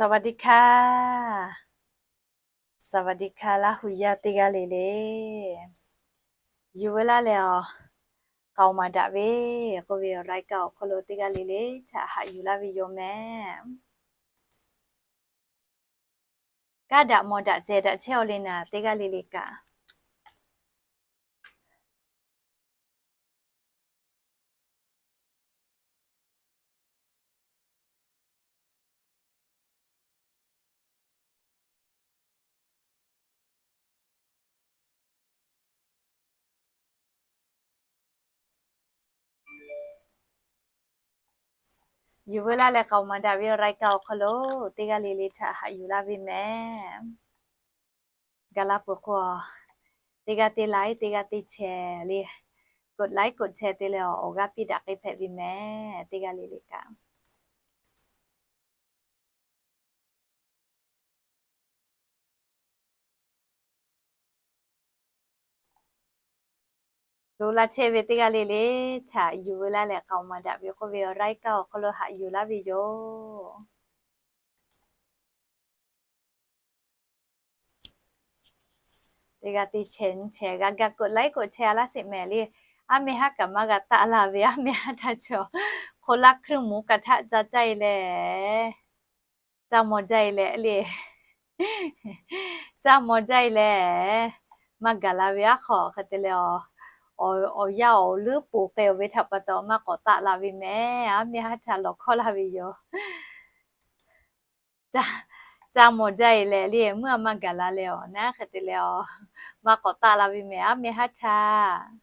สวัสดีค่ะ สวัสดีค่ะ Laˇ hu yaˇ teˇ g'aˇ le le. Yuˬ veu laˇ leh awˬ, k'aoˍ maˍ daꞈ ve k'oˆ ve awˬ รายการ awˬ hk'aw lo teˇ g'aˇ le le htaꞈ haꞈ yuˬ laˇ ve yoˬ mehˍ. Kaˇ daꞈ mawˬ daꞈ cehˬ daꞈ chehˇ-aw le naˍ, teˇ g'aˇ le le kaꞈ. Yuˬ veu laˇ leh k'aoˍ maˍ daꞈ ve awˬ รายการ awˬ hk'aw lo teˇ g'aˇ le le htaꞈ haꞈ yuˬ laˇ ve mehˍ. Gaˬ la peuˬ k'o, teˇ g'aˇ teˇ like, teˇ g'aˇ teˇ share le, กดไลค์ กดแชร์ te leh awˬ g'aˇ piˇ daꞈ k'ai hpehꞈ ve mehˍ, teˇ g'aˇ le le kaꞈ. Lo laˇ chehˇ ve teˇ g'aˇ le le htaꞈ yuˬ veu laˇ leh k'aoˍ maˍ daꞈ ve k'oˆ ve awˬ รายการ awˬ hk'aw lo haꞈ yuˬ laˇ ve yoˬ. Teˇ g'aˇ teˇ share nyi share g'a ga กดไลค์ กดแชร์ a laˇ sheˍ mehˍ le. Aˉ meh haˉ kaꞈ maˇ g'a taˆ la ve, aˉ meh haˉ htaˇ chaw hk'o laˇ hkuiˇ mvuhˇ kaꞈ htaˆ ca caˇ e leh, caˇ maw jaˇ e leh le, caˇ maw jaˇ e leh, maˇ gaˬ la ve aˉ hk'aw hk'e te leh, awˬ yanˇ awˬ leuˉ poˬ k'ai-oˬ ve htaꞈ pa taw maˇ k'awꞈ taˆ la ve mehˍ. Aˉ meh haˉ htaˇ lawˬ hkawˇ laˇ ve yoˬ. Caˇ maw jaˇ e leh le, meuˇ a maˇ gaˬ la leh awˬ naˉ hk'e te leh, maˇ k'awꞈ taˆ la ve mehˍ, aˉ meh haˉ htaˇ.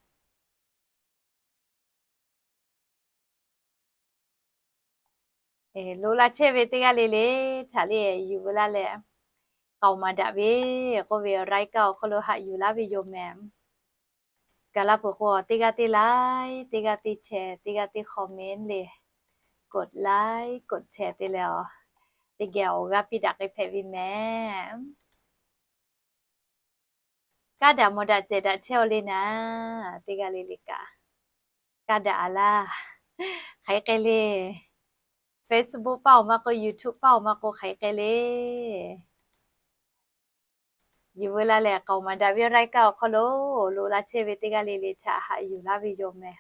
Lo laˇ chehˇ ve teˇ g'aˇ le le htaꞈ le yuˬ veu laˇ leh, k'aoˍ maˍ daꞈ ve k'oˆ ve awˬ รายการ awˬ hk'aw lo haꞈ yuˬ laˇ ve yoˬ mehˍ. Gaˬ la peuˬ k'o, teˇ g'aˇ teˇ like, teˇ g'aˇ teˇ share, teˇ g'aˇ teˇ comment le, กดไลค์ กดแชร์ te leh awˬ, teˇ geh awˬ g'aˇ piˇ daꞈ k'ai hpehꞈ ve mehˍ. Kaˇ daꞈ mawˬ daꞈ cehˬ daꞈ chehˇ-aw le naˍ, teˇ g'aˇ le le kaꞈ. Kaˇ daꞈ a laˇ, hk'aˬ hk'e le. Facebook paˇ-oˬ maˇ k'oˆ, YouTube paˇ-oˬ maˇ k'oˆ, hk'aˬ hk'e le. Yuˬ veu laˇ leh k'aoˍ maˍ daꞈ ve รายการ awˬ hk'aw lo lo laˇ chehˇ ve teˇ g'aˇ le le htaꞈ haꞈ yuˬ laˇ ve yoˬ mehˍ.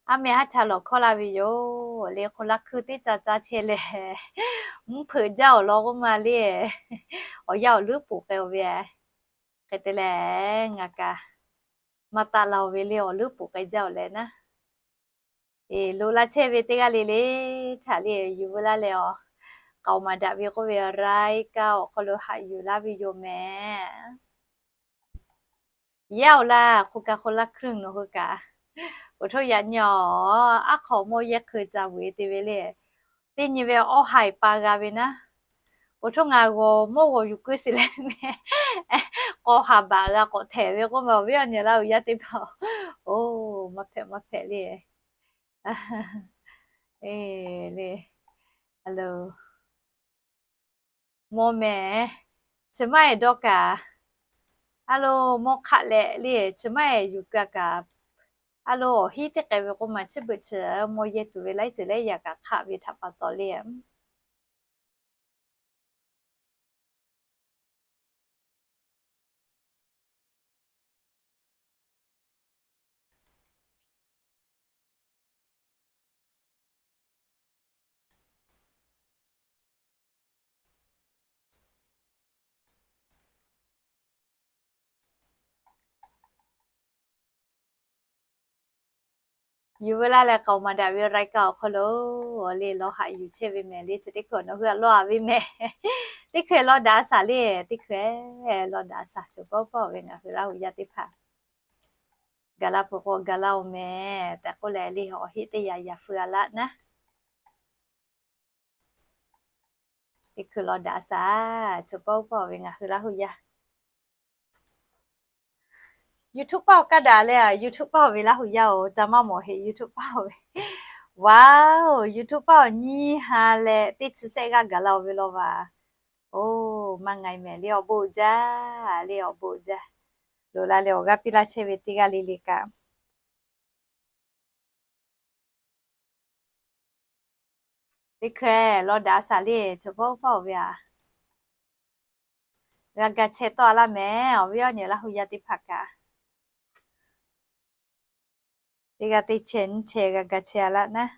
Aˉ meh haˉ htaˇ lawˬ hkawˇ laˇ ve yoˬ le, hk'o laˇ hkuiˇ teˇ caˇ caˇ chehˇ leh, mvuhˇ hpeuꞈ jaˇ awˬ lawn k'oˆ ma le, awˬ yanˇ awˬ leuˉ poˬ k'ai-oˬ ve, hk'e te leh ngaˬ kaꞈ maˇ taˆ la-oˬ ve le, awˬ leuˉ poˬ k'ai jaˇ-oˬ leh naˉ. Lo laˇ chehˇ ve teˇ g'aˇ le le htaꞈ le yuˬ veu laˇ leh awˬ, k'aoˍ maˍ daꞈ ve k'oˆ ve รายการ awˬ hk'aw lo haꞈ yuˬ laˇ ve yoˬ mehˍ. Yaˇ-oˬ laˇ, hk'o kaꞈ hk'o laˇ hkuiˇ nawˬ hui kaꞈ, uˬ htoˇ yaꞈ nyi-aˬ, aˉ hk'aw mawˇ yehˇ hkui ca vuiˬ te ve le. Teˇ nyi ve awˇ haiˬ pa g'a ve naˉ, uˬ htoˇ ngaˬ g'awˬ mawˇ g'awˬ yuˬ keu sheˍ leh meh, k'aw haˍ baꞈ g'a k'awꞈ hteꞈ ve k'oˆ ma, awˬ viˉ awˬ nyi Laˇ huˍ yaˇ teˇ hpaˍ-oˬ, maˇ hpehꞈ maˇ hpehꞈ le. Mawˇ mehˍ, chi maˇ heˆ dawˇ kaꞈ, a lo, mawˇ hk'aˆ leh le, chi maˇ heˆ yuˬ ka kaꞈ, a lo, awˬ hiˉ teˇ k'ai ve k'oˆ ma, chi beuꞈ chi mawˇ yehˇ tuˬ ve laiˉ ceuˬ laiˉ yaꞈ kaꞈ hk'aˆ ve htaꞈ pa taw le. Yuˬ veu laˇ leh k'aoˍ maˍ daꞈ ve รายการ awˬ hk'aw lo le lawˬ haꞈ yuˬ chehˇ ve mehˍ le, chi teˇ hkui nawˬ hui a lawˇ a ve mehˍ. Teˇ hkui lawˇ daꞈ a shaˍ le, teˇ hkui lawˇ daꞈ a shaˍ, chaw pawˆ pawˆ ve ngaˬ hui Laˇ huˍ yaˇ teˇ hpaˍ. Gaˬ la peuˬ k'o gaˬ la-oˬ mehˍ tehꞈ k'oˆ leh le, awˬ heˆ teˇ yaꞈ yaꞈ feu a laˇ naˉ. Teˇ hkui lawˇ daꞈ a shaˍ, chaw pawˆ pawˆ ve ngaˬ hui Laˇ huˍ yaˇ. YouTube paˇ-oˬ kaˇ daꞈ leh a, YouTube paˇ-oˬ ve Laˇ huˍ yaˇ-oˬ, ca maˇ mawˬ heˆ YouTube paˇ-oˬ ve. Wow, YouTube paˇ-oˬ nyiˇ ha leh teˇ chi sehˆ g'aˇ gaˬ la-oˬ ve law vaˬ. Oˬ, maˇ nga e mehˍ le, awˬ bon jaˇ, le awˬ bon jaˇ. Loꞈ la leh awˬ g'aˇ piˇ laˇ chehˇ ve teˇ g'aˇ le le kaꞈ. Teˇ hkeh lawˬ daꞈ a shaˍ le, chaw pawˆ pawˆ ve a. G'a ga chehˇ tawˆ a laˇ mehˍ, awˬ viˉ awˬ nyi Laˇ hu yaˇ teˇ hpaˍ kaꞈ. Teˇ g'aˇ teˇ chehˇ nyiˇ chehˇ g'a ga chehˇ a laˇ naˉ.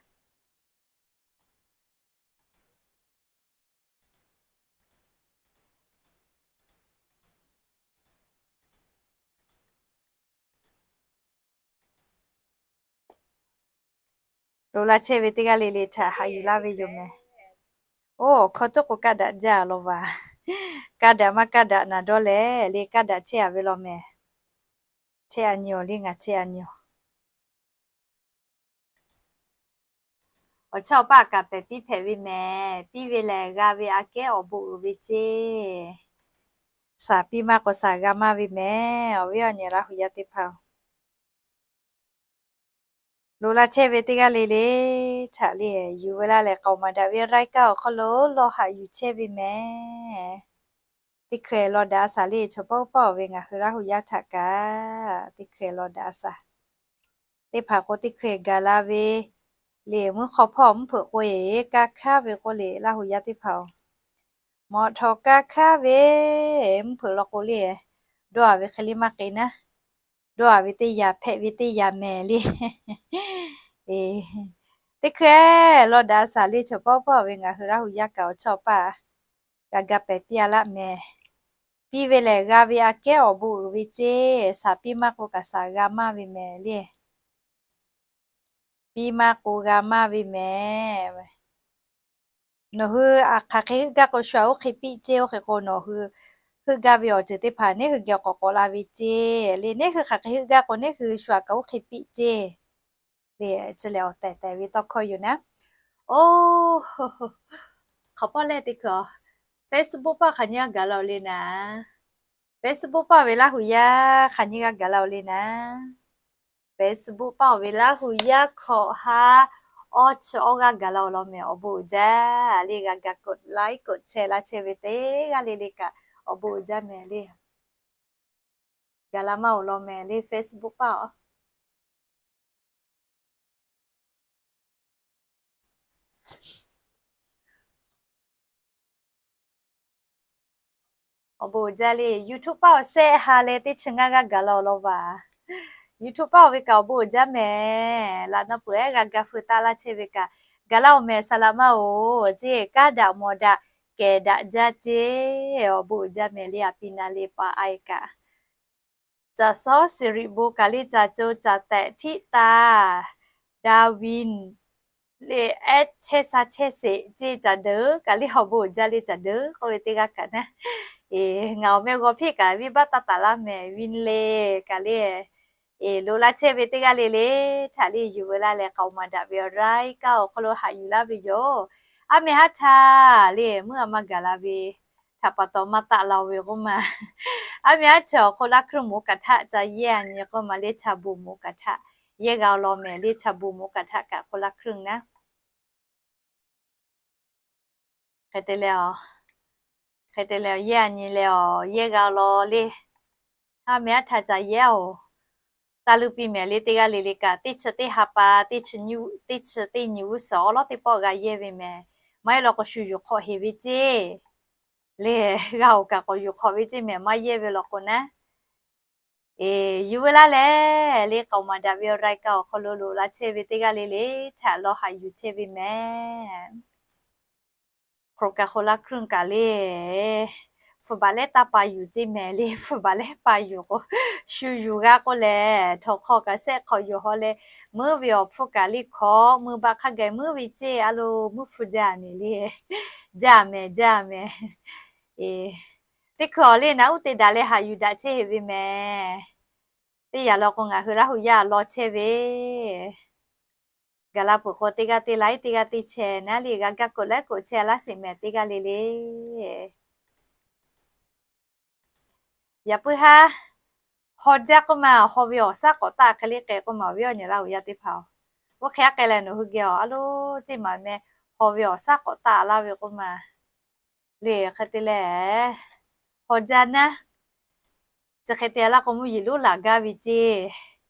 Loꞈ la chehˇ ve teˇ g'aˇ le le htaꞈ haꞈ yuˬ laˇ ve yoˬ mehˍ. Oˇ, awˬ hkawˇ tuˉ k'o kaˇ daꞈ jaˇ law vaˬ. Kaˇ daꞈ maˇ kaˇ daꞈ naˍ dawˇ lehˬ le, kaˇ daꞈ chehˇ a ve law mehˍ. Chehˇ a nyi awˬ le, ngaˬ chehˇ a nyi awˬ. Awˬ chawˇ paˆ kaꞈ pehˬ piˇ hpehꞈ ve mehˍ. Piˇ ve lehˬ g'a ve aꞈ kehˉ awˬ bon uiˍ ve ceˇ. Shaˍ piˇ maˇ k'o shaˍ g'a maˇ ve mehˍ, awˬ viˉ awˬ nyi Laˇ hu yaˇ teˇ hpaˍ-oˬ. Loꞈ la chehˇ ve teˇ g'aˇ le le htaꞈ le yuˬ ve laˇ lehˬ, k'aoˍ maˍ daꞈ ve raiˇ kaˇ awˬ hk'aw lo lawˬ haꞈ yuˬ chehˇ ve mehˍ. Teˇ hkeh lawˬ daꞈ a shaˍ le, chaw pawˆ pawˆ ve ngaˬ hui Laˇ hu yaˇ htaꞈ kaꞈ teˇ hkeh lawˬ daꞈ a shaˍ. Teˇ hpaˍ k'o teˇ hkeh gaˬ la ve le, mvuhˇ hk'aw hpawˇ mvuhˇ hpeuꞈ k'o e, kaˇ hkaˉ ve k'o le Laˇ hu yaˇ teˇ hpaˍ-oˬ. Mawꞈ htawꞈ kaˇ hkaˉ ve mvuhˇ hpeuꞈ law k'o le, dawˇ a ve hk'e le maˇ k'e naˉ. Dawˇ a ve teˇ yanˇ, hpehꞈ ve teˇ yanˇ mehˍ le. Teˇ hkeh lawˬ daꞈ a shaˍ le, chaw pawˆ pawˆ ve ngaˬ hui Laˇ hu yaˇ kaꞈ awˬ chawˇ paˆ g'a ga pehˬ piˇ a laˇ mehˍ. Piˇ ve lehˬ g'a ve aꞈ kehˉ awˬ bon uiˍ ve ceˇ. Shaˍ piˇ maˇ k'o kaꞈ shaˍ g'a maˇ ve mehˍ le. Piˇ maˇ k'o g'a maˇ ve mehˍ. Nawˬ hui aꞈ hk'aˬ hk'e heuˆ gaˇ k'o shu aꞈ oˇ hk'e piˇ ceˇ. Oˇ hk'e k'o nawˬ hui heuˆ gaˇ ve awˬ ceuˬ teˇ hpaˍ neˉ hui geh k'awꞈ k'awꞈ la ve ceˇ le. Neˉ hui hk'aˬ hk'e heuˆ gaˇ k'o neˉ hui shu aꞈ kaꞈ oˇ hk'e piˇ ceˇ le. Chi lehˬ awˬ tehˬ tehˬ ve tawˇ hkawˇ yoˬ naˉ. Oˇ, hk'aˬ pawˆ lehˬ teˇ hkeh Facebook paˆ hk'aˬ nyiˇ g'aˇ gaˬ la-oˬ le naˉ. Facebook paˆ ve Laˇ hu yaˇ hk'aˬ nyiˇ g'aˇ gaˬ la-oˬ le naˉ. Facebook paˆ-oˬ ve Laˇ hu yaˇ hkawꞈ haˉ awˇ chi awˇ g'aˇ gaˬ la-oˬ law mehˍ. Awˬ bon uiˍ jaˇ le, g'a ga กดไลค์ กดแชร์ laˇ chehˇ ve teˇ g'aˇ le le kaꞈ awˬ bon uiˍ jaˇ mehˍ le. Gaˬ la maˇ-oˬ law mehˍ le Facebook paˆ-oˬ. Awˬ bon uiˍ jaˇ le. YouTube paˆ awˬ sehˆ ha leh teˇ chi ngaˇ g'aˇ gaˬ la-oˬ law vaˬ. YouTube paˆ awˬ ve kaꞈ awˬ bon uiˍ jaˇ mehˍ. Laꞈ naw peuˬ ehˉ g'a ga feu taˆ laˇ chehˇ ve kaꞈ gaˬ la-oˬ mehˍ. Saˍ laꞈ maˇ-oˬ ceˇ, kaˇ daꞈ mawˬ daꞈ kehˬ daꞈ jaˇ ceˇ. Awˬ bon uiˍ jaˇ mehˍ le. A pi na le pa a e kaꞈ, caˬ sawˉ siˍ riꞈ bon kaˬ le caˬ co caˬ tehꞈ htiˆ taˍ, Daˍviˆ le ehˉ chehˇ sha chehˇ sheˍ ceˇ caˬ deuˬ kaˬ le awˬ bon uiˍ jaˇ le caˬ deuˬ k'oˆ ve teˇ g'aˇ kaꞈ naˉ. Ngaˬ awˬ meh g'aw hpiˇ kaꞈ venˇ baˆ taˇ taˍ laˇ mehˍ. Vin le kaˬ le, loꞈ la chehˇ ve teˇ g'aˇ le le htaꞈ le yuˬ veu laˇ leh k'aoˍ maˍ daꞈ ve awˬ raiˉ kaˇ awˬ hk'aw lo haꞈ yuˬ laˇ ve yoˬ. A meh haˉ htaˇ le meuˇ a maˇ gaˬ la ve htaꞈ pa taw maˇ taˆ la-o ve k'oˆ ma. A meh haˉ chi awˬ hk'oˆ laˇ hkruiˇ moˍ kaꞈ htaˆ ca yehˇ a nyi k'oˆ ma le, cha bon moˍ kaꞈ htaˆ yehˇ g'a-oˬ law mehˍ le. Cha bon moˍ kaꞈ htaˆ kaꞈ hk'oˆ laˇ hkruiˇ naˉ. Hk'e te leh, hk'e te leh yehˇ a nyi leh awˬ yehˇ g'a-oˬ law le. A meh haˉ htaˇ ca yehˇ-oˬ. Taˇ leuˇ piˇ mehˍ le. Teˇ g'aˇ le le kaꞈ teˇ chi teˇ ha pa, teˇ chi teˇ nyi g'uˇ suhˍ awˉ lawˉ teˇ pawˆ g'a yehˇ ve mehˍ. Maˇ heˆ law k'o shu yuˬ hk'awꞈ heˍ ve ceˇ le. G'a-oˬ kaꞈ k'awꞈ yuˬ hk'awꞈ ve ceˇ mehˍ. Maˇ yehˇ ve law k'o naˉ, yuˬ veu laˇ leh le k'aoˍ maˍ daꞈ ve awˬ raiˉ kaˇ awˬ hk'aw lo loꞈ la chehˇ ve teˇ g'aˇ le le htaꞈ lawˬ haꞈ yuˬ chehˇ ve mehˍ. Hk'oˆ kaꞈ hk'oˆ laˇ hkruiˇ kaꞈ le, hpu baˬ lehˉ taˇ pa yuˬ ceˇ mehˍ le. Hpu baˬ lehˉ pa yuˬ k'o, shu yuˬ g'a k'oˆ lehˬ, htawnˍ hk'aw kaꞈ sehˆ hk'awꞈ yuˬ haw leh, meuˇ ve awˬ hpfuhˇ kaꞈ le hkawꞈ meuˇ baˆ hk'a gaˬ meuˇ ve ceˇ. A lo meuˇ hpu jaˇ mehˍ le. Jaˇ mehˍ, jaˇ mehˍ. Teˇ hkui awˬ le naˉ uˉ te daꞈ leh haꞈ yuˬ daꞈ chehˇ heˍ ve mehˍ. Teˇ yanˇ law k'o ngaˬ hui Laˇ hu yaˇ law chehˇ ve gaˬ la peuˬ k'o, teˇ g'aˇ teˇ laiˉ teˇ g'aˇ teˇ chehˇ naˉ le, g'a gaˇ k'oˆ laiˉ k'oˆ chehˇ laˇ sheˍ mehˍ teˇ g'aˇ le le. Yaꞈ puiˉ haˉ, haw jaˇ k'oˆ ma, haw ve awˬ shaˉ k'awꞈ taˆ hk'e le k'ai k'oˆ ma, awˬ viˉ awˬ nyi Laˇ hu yaˇ teˇ hpaˍ-oˬ. Oˇ hk'e aˉ k'ai leh nawˬ hui geh awˬ a lo ceˇ maˍ meh, haw ve awˬ shaˉ k'awꞈ taˆ laˇ ve k'oˆ ma le. Hk'e te leh, haw jaˇ naˉ, chi hk'e te laˇ k'o mvuhˇ yeˬ lonˉ laˬ gaˇ ve ceˇ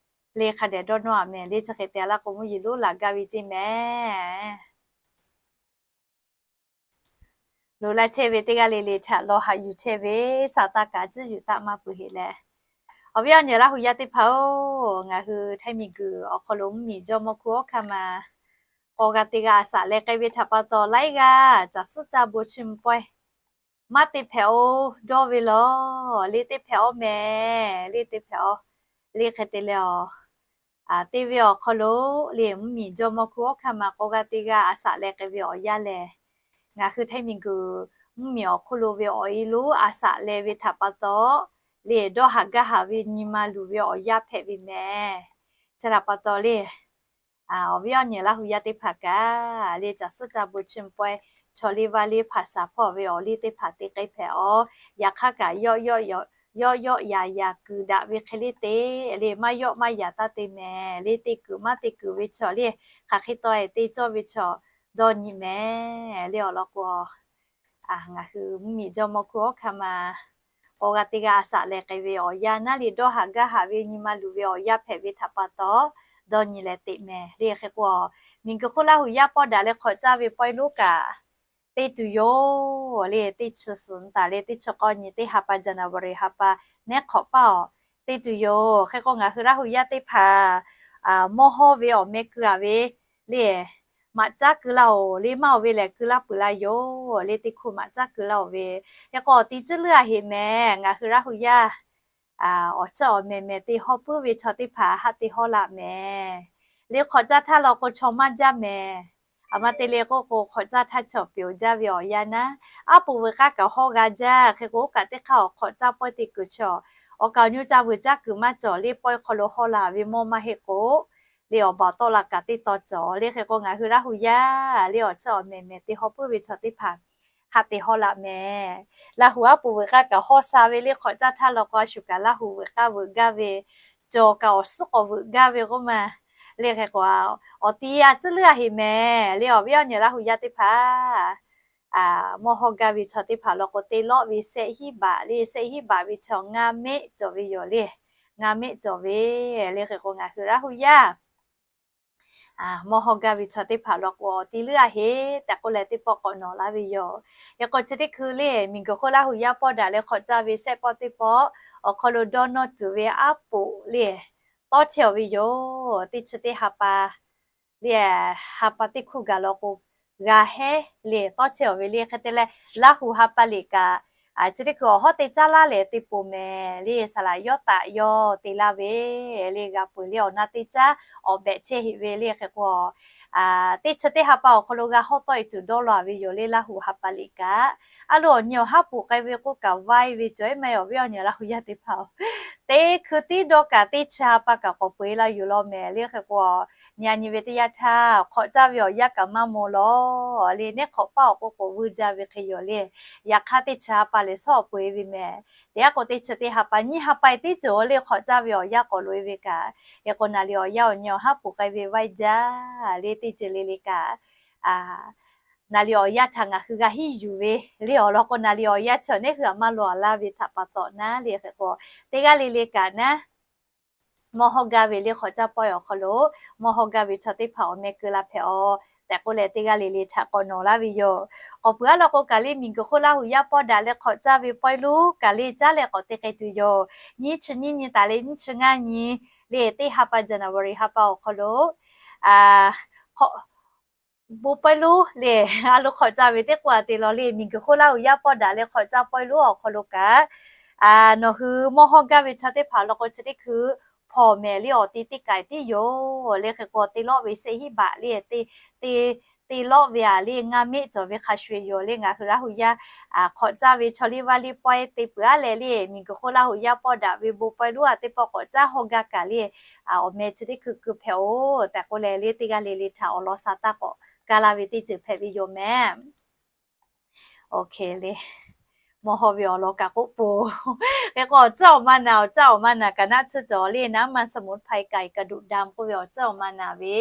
le. Hk'a dehꞈ dawˇ nawˇ a mehˍ le. Chi hk'e te laˇ k'o mvuhˇ yeˬ lonˉ laˬ gaˇ ve ceˇ mehˍ. Loꞈ la chehˇ ve teˇ g'aˇ le le htaꞈ lawˬ haꞈ yuˬ chehˇ ve, saˍ taˇ kaꞈ ciˇ yuˬ taˆ maˇ peuˬ heꞈ leh, awˬ viˉ awˬ nyi Laˇ hu yaˇ teˇ hpaˍ-oˬ, ngaˬ hui Htaiˇ miˬguiˬ awˬ hk'aw lo mvuhˇmiˬ jawˇ mawˇ hkuˇ awˉ hkanˇ ma k'aw g'a teˇ g'aˇ a shaꞈ leh k'ai ve htaꞈ pa taw, laiˉ g'aˇ caˬ suhˉ caˇ bon chiˇ mvuh pawehˇ maˇ te hpehꞈ-oˬ, dawˇ ve lawˬ, le te hpehꞈ-oˬ mehˍ, le te hpehꞈ-oˬ, le hk'e te leh-aˬ, teˇ ve awˬ hk'aw lo le mvuhˇmiˬ jawˇ mawˇ hkuˇ awˉ hkanˇ ma k'aw g'a teˇ g'aˇ a shaꞈ leh k'ai ve awˬ yanˇ lehˬ, ngaˬ hui Htaiˇ miˬguiˬ mvuhˇmiˬ awˬ hk'oˆ lo ve awˬ e lonˉ a shaꞈ leh ve htaꞈ pa taw, le dawˇ haˍ gaˇ haˍ ve nyi ma luˬ ve awˬ yanˇ hpehꞈ ve mehˍ. Chi htaꞈ pa taw le, awˬ viˉ awˬ nyi Laˇ hu yaˇ teˇ hpaˍ kaꞈ le caˬ suhˉ caˇ bon chiˇ mvuh pawehˇ chaw liˇ vaˇ liˇ hpaˍ shaˍ hpawˇ ve awˬ liˇ teˇ hpaˍ te k'ai hpehꞈ-oˬ. Yaꞈ hk'aˇ kaꞈ yawˆ yawˆ yaꞈ yaꞈ kuiˬ daꞈ ve hk'e le te, le maˇ yawˆ maˇ yaꞈ taˇ te mehˍ, le te kuiˬ maˇ te kuiˬ ve chaw le hk'aˬ hk'e taw-e te cawˇ ve chaw dawˇ nyi mehˍ. Le awˬ lawn k'o, ngaˬ hui mvuhˇmiˬ jawˇ mawˇ hkuˇ awˉ hkanˇ ma k'aw g'a teˇ g'aˇ a shaꞈ leh k'ai ve awˬ yanˇ naˉ le dawˇ haˍ gaˇ haˍ ve nyi ma luˬ ve awˬ yanˇ hpehꞈ ve htaꞈ pa taw, dawˇ nyi leh teꞈ mehˍ. Le hk'e k'o, miˬguiˬ hk'oˆ Laˇ hu yaˇ pawˇ daꞈ leh hk'awꞈ caˇ ve pawehˇ lonˉ kaꞈ te tuˬ yoˬ. Le teˇ chi suhˍ taˍ leh teˇ chi k'awˇ nyi teˇ ha pa January ha pa nehˉ hk'awꞈ paˇ-oˬ, te tuˬ yoˬ. Hk'e k'o, ngaˬ hui Laˇ hu yaˇ teˇ hpaˍ mawˇ hawˇ ve awˬ meh keu-a ve le maꞈ caˉ keu laˇ-oˬ, le maˇ oˬ ve lehˬ keu laˇ peuˬ la yoˬ. Le teˇ hkuˇ maꞈ caˉ keu laˇ-oˬ ve, hk'e k'o awˬ ti tcuhˉ leuˉ-a heꞈ mehˍ. Ngaˬ hui Laˇ hu yaˇ awˬ chiˇ awˬ mehˍ mehˍ te hawˇ puiˉ ve chaw teˇ hpaˍ haꞈ te hawˇ laꞈ mehˍ. Le hk'awꞈ caˇ htaˇ law k'o chaw maˇ jaˇ mehˍ. Aˬ ma te le k'oˆ k'o, hk'awꞈ caˇ htaˇ chaw pyeˬ jaˇ ve awˬ yanˇ naˉ, aˉ poꞈ veuꞈ k'aˇ kaꞈ hawˇ g'a jaˇ. Hk'e k'o, oˇ kaꞈ teˇ hk'aˇ awˬ hk'awꞈ caˇ pawehˇ te kuiˬ chaw, awˬ kaˍ awˬ nyi ca vuiˬ caˇ kuiˬ maˇ cawˬ. Le pawehˇ hk'aw lo hawˇ la ve mawˇ maˇ heˆ k'o, le awˬ baˬ awˬ tawˆ la kaꞈ teˇ taw cawˬ. Le hk'e k'o, ngaˬ hui Laˇ hu yaˇ le awˬ chiˇ awˬ mehˍ mehˍ te hawˇ puiˉ ve chaw teˇ hpaˍ haꞈ te hawˇ laꞈ mehˍ. Laˇ hu aˉ poꞈ veuꞈ k'aˇ kaꞈ hawˇ sha ve le hk'awꞈ caˇ htaˇ law k'o, a shu kaꞈ Laˇ hu veuꞈ k'aˇ veuꞈ gaˇ ve, cawˬ kaꞈ awˬ suhˉ k'awꞈ veuꞈ gaˇ ve k'oˆ ma. Le hk'e k'o, awˬ ti a tcuhˉ leuˉ-a heꞈ mehˍ. Le awˬ viˉ awˬ nyi Laˇ hu yaˇ teˇ hpaˍ mawˇ hawˇ gaˇ ve chaw teˇ hpaˍ law k'o, te lawˆ ve shehˆ hinˉ baꞈ le, shehˆ hinˉ baꞈ ve chaw ngaˇ mehˆ cawˬ ve yoˬ le. Ngaˇ mehˆ cawˬ ve, le hk'e k'o ngaˬ hui Laˇ hu yaˇ mawˇ hawˇ gaˇ ve chaw teˇ hpaˍ law k'o, awˬ ti leuˉ-a heꞈ tehꞈ k'oˆ leh teˇ pawˆ k'awꞈ nawˬ laˇ ve yoˬ. Hk'e k'o, chi teˇ hkui le miˬguiˬ hk'oˆ Laˇ hu yaˇ pawˇ daꞈ leh hk'awꞈ caˇ ve shehˆ pawˆ teˇ pawˆ awˬ hk'aw lo dawˇ nawˇ tuˬ ve aˉ poꞈ le tawˇ chehˇ-aˬ ve yoˬ. Teˇ chi teˇ ha pa le, ha pa teˇ hkuˇ gaˬ law k'o, g'a hehˉ le tawˇ chehˇ-aˬ ve le. Hk'e te leh, Laˇ hu ha pa liꞈ kaꞈ chi teˇ hkui awˬ hawˉ teˇ caˉ laˇ lehˬ te poˬ mehˍ le. Saˍ laꞈ yawˇ taꞈ yawˇ te laˇ ve le, g'a peuˬ le awˬ na teˇ caˉ awˬ behꞈ chehˇ heꞈ ve le. Hk'e k'o, teˇ chi teˇ ha pa awˬ hk'aw lo g'a hawˉ tawˆ-e tuˬ dawˇ law-a ve yoˬ le. Laˇ hu ha pa liꞈ kaꞈ, a lo awˬ nyi awˬ haˉ pui k'ai ve k'oˆ kaꞈ vaiˇ ve cawˬ-e maˇ heˆ, awˬ viˉ awˬ nyi Laˇ hu yaˇ teˇ hpaˍ-oˬ, teˇ hkui tiˉ dawˇ kaꞈ teˇ chi ha pa kaꞈ k'awꞈ peu-e laˇ yoˬ law mehˍ. Le hk'e k'o, nyi a nyi ve teˇ yanˇ htaˇ hk'awꞈ caˇ ve awˬ yanˇ kaꞈ maˇ maw law le. Nehˉ hk'awꞈ paˇ awˬ k'o k'oꞈ vuiˇ jaˇ ve hk'e yoˬ le. Yaꞈ hk'aˇ teˇ chi ha pa lehˬ shawˉ awˬ peu-e ve mehˍ. Teˇ g'aˇ k'o teˇ chi teˇ ha pa nyiˇ ha pa-e teˇ ceuˬ le hk'awꞈ caˇ ve awˬ yanˇ k'awꞈ loꞈ-e ve kaꞈ, hk'e k'o naˍ liꞈ awˬ yanˇ awˬ nyi awˬ haˉ pui k'ai ve vaiˇ jaˇ le. Teˇ ceuˬ le le kaꞈ naˍ liꞈ awˬ yanˇ htaꞈ ngaˬ hui g'a hiˉ yuˬ ve le. Awˬ lawn k'o, naˍ liꞈ awˬ yanˇ chi awˬ nehˉ hui-a maˇ loꞈ-a laˇ ve htaꞈ pa taw naˉ le. Hk'e k'o, teˇ g'aˇ le le kaꞈ naˉ, mawˇ hawˇ gaˇ ve le hk'awꞈ caˇ pawehˇ awˬ hk'aw lo mawˇ hawˇ gaˇ ve chaw teˇ hpaˍ awˬ meh keu la hpehꞈ-aˬ tehꞈ k'oˆ leh, teˇ g'aˇ le le htaꞈ k'awꞈ nawˬ laˇ ve yoˬ. K'awꞈ peuˬ-a law k'o, kaˬ le miˬguiˬ hk'oˆ Laˇ hu yaˇ pawˇ daꞈ leh hk'awꞈ caˇ ve pawehˇ lonˉ kaˬ le caˉ leh k'awꞈ te k'ai tuˬ yoˬ. Nyiˇ chi nyiˇ nyi taˍ leh nyiˇ chi ngaˇ nyi le, teˇ ha pa January ha pa awˬ hk'aw lo k'awꞈ bon pawehˇ lonˉ le, a lo hk'awꞈ caˇ ve teˇ k'oˆ-a te law le. Miˬguiˬ hk'oˆ Laˇ hu yaˇ pawˇ daꞈ leh hk'awꞈ caˇ pawehˇ lonˉ awˬ hk'aw lo kaꞈ, nawˬ hui mawˇ hawˇ gaˇ ve chaw teˇ hpaˍ law k'o, chi teˇ hkui hpawˬ mehˍ le awˬ ti teˇ kaiˬ tiˉ yoˬ. Le hk'e k'o, te lawˆ ve shehˆ hinˉ baꞈ le, te te lawˆ ve-a le ngaˇ mehˆ cawˬ ve hk'a shuˍ-eˬ yoˬ le. Ngaˬ hui Laˇ hu yaˇ hk'awꞈ caˇ ve chaw liˇ vaˇ liˇ pawehˇ te peuˬ-a leh le, miˬguiˬ hk'oˆ Laˇ hu yaˇ pawˇ daꞈ ve bon pawehˇ lonˉ-a teˇ pawˆ k'awꞈ caˇ hawˇ gaˇ kaꞈ le, awˬ meh chi teˇ hkui keu hpehꞈ-oˬ tehꞈ k'oˆ leh le, teˇ g'aˇ le le htaꞈ awˬ lawn sha taˇ k'awꞈ ka laˇ ve teˇ ceuˬ hpehꞈ ve yoˬ mehˍ. Oˇ hk'e le, mawˇ hawˇ ve awˬ lawn kaꞈ k'oˆ peuˬ. Hk'e k'o, awˬ tcuhˉ awˬ ma naˍ, awˬ tcuhˉ awˬ ma naˍ kaꞈ naˆ tsuhˇ cawˬ le, naˉ maˇ saˍ muˍ hpaˇ kaꞈ kaꞈ duꞈ da k'oˆ ve awˬ tcuhˉ awˬ ma naˍ ve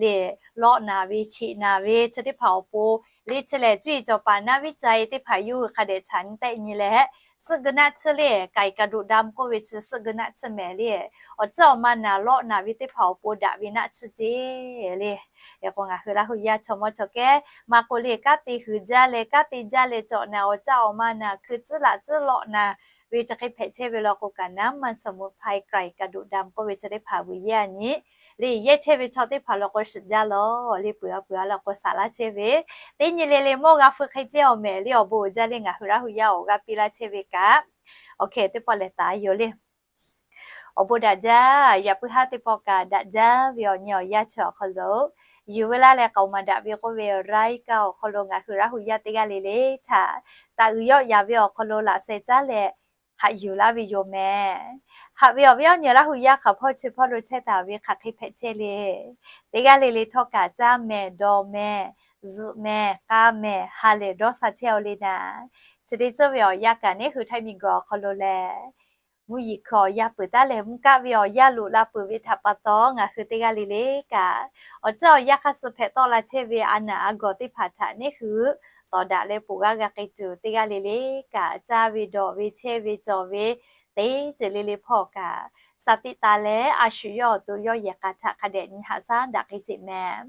le, lawˆ naˍ ve, cheꞈ naˍ ve chi teˇ hpaˍ awˬ pon Le chi lehˬ cuˇ yiˍ cawˬ paˍ naˆ viˉ ca e teˇ hpaˍ yawˇ hui hk'a dehꞈ chaꞈ nyi tehˆ nyi leh, suhˆ geu naˆ tsuhˇ le, ไก่กระดูกดำ k'oˆ ve chi suhˆ geu naˆ tsuhˇ mehˍ le, awˬ ciˉ awˬ ma naˍ lawˆ naˍ ve teˇ hpaˍ awˬ pon daꞈ ve naˆ tsuhˇ ceˇ le. K'o ngaˬ hui Laˇ hu yaˇ chaw mawˇ chaw kehˉ maˇ k'oˆ le, kanˉ te hui jaˇ leh kanˉ te jaˇ leh cawˬ naˍ, awˬ ciˉ awˬ ma naˍ hkui tcuhˉ laꞈ tcuhˉ lawˆ naˍ ve chi hk'e hpehꞈ chehˇ ve law k'o kaꞈ, น้ำมันสมุนไพร ไก่กระดูกดำ k'oˆ ve chi teˇ hpaˍ vuiˬ yehˇ a nyi le, yehˇ chehˇ ve chaw teˇ hpaˍ law k'o shiˍ jaˇ lawˬ le, peuˬ a peuˬ a law k'o saˍ laˇ chehˇ ve. Teˇ nyi le le mawˇ g'a feu hk'e cehˇ awˬ mehˍ le, awˬ bon uiˍ jaˇ le ngaˬ hui Laˇ hu yaˇ awˬ g'aˇ piˇ laˇ chehˇ ve kaꞈ, awˬ hk'e teˇ pawˆ lehˬ taˍ yoˬ le. Awˬ bon daꞈ jaˇ, yaꞈ puiˉ haˉ teˇ pawˆ kaꞈ daꞈ jaˇ ve awˬ nyi awˬ yanˇ chi awˬ hk'aw lo, yuˬ veu laˇ leh k'aoˍ maˍ daꞈ ve k'oˆ ve รายการ awˬ hk'aw lo ngaˬ hui Laˇ hu yaˇ teˇ g'aˇ le le htaꞈ taꞈ uiˍ yawˆ yaˍ ve awˬ hk'aw lo laꞈ sheh caˉ leh haꞈ yuˬ laˇ ve yoˬ mehˍ. Haꞈ ve awˬ viˉ awˬ nyi Laˇ hu yaˇ hk'aˬ hpawˇ chi hpawˇ lo chehˇ taˍ ve hk'aˬ hk'e hpehꞈ chehˇ le. Teˇ g'aˇ le le htawˇ kaꞈ caˇ mehˍ, dawˬ mehˍ, zuhꞈ mehˍ, k'a mehˍ, ha lehˬ dawˇ sha chehˇ aw le naˍ. Chi teˇ ceuˬ ve awˬ yanˇ kaꞈ neˉ hui Htaiˇ miˬguiˬ awˬ hk'aw lo lehˬ, mvuhˇ yeˬ hkui awˬ yanˇ peuˬ taˉ leh mvuhˇ kaˆ ve awˬ yanˇ loꞈ la peuˬ ve htaꞈ pa taw, ngaˬ hui teˇ g'aˇ le le kaꞈ awˬ ciˉ awˬ yanˇ hk'aˇ suh hpehꞈ tawˆ la chehˇ ve a naˍ a gawˬ teˇ hpaˍ htaꞈ neˉ hui tawˍ daꞈ leh poˬ g'aˇ g'a k'ai tuˬ, teˇ g'aˇ le le kaꞈ caˇ ve dawˬ ve chehˇ ve cawˬ ve teˇ ceuˬ le le hpawˇ kaꞈ, sha tiꞈ taˍ leh a shu yawˇ awˬ to yawˇ yehˬ k'a htaꞈ hk'a dehꞈ nyi haꞈ shaˉ daꞈ k'ai sheˍ mehˍ.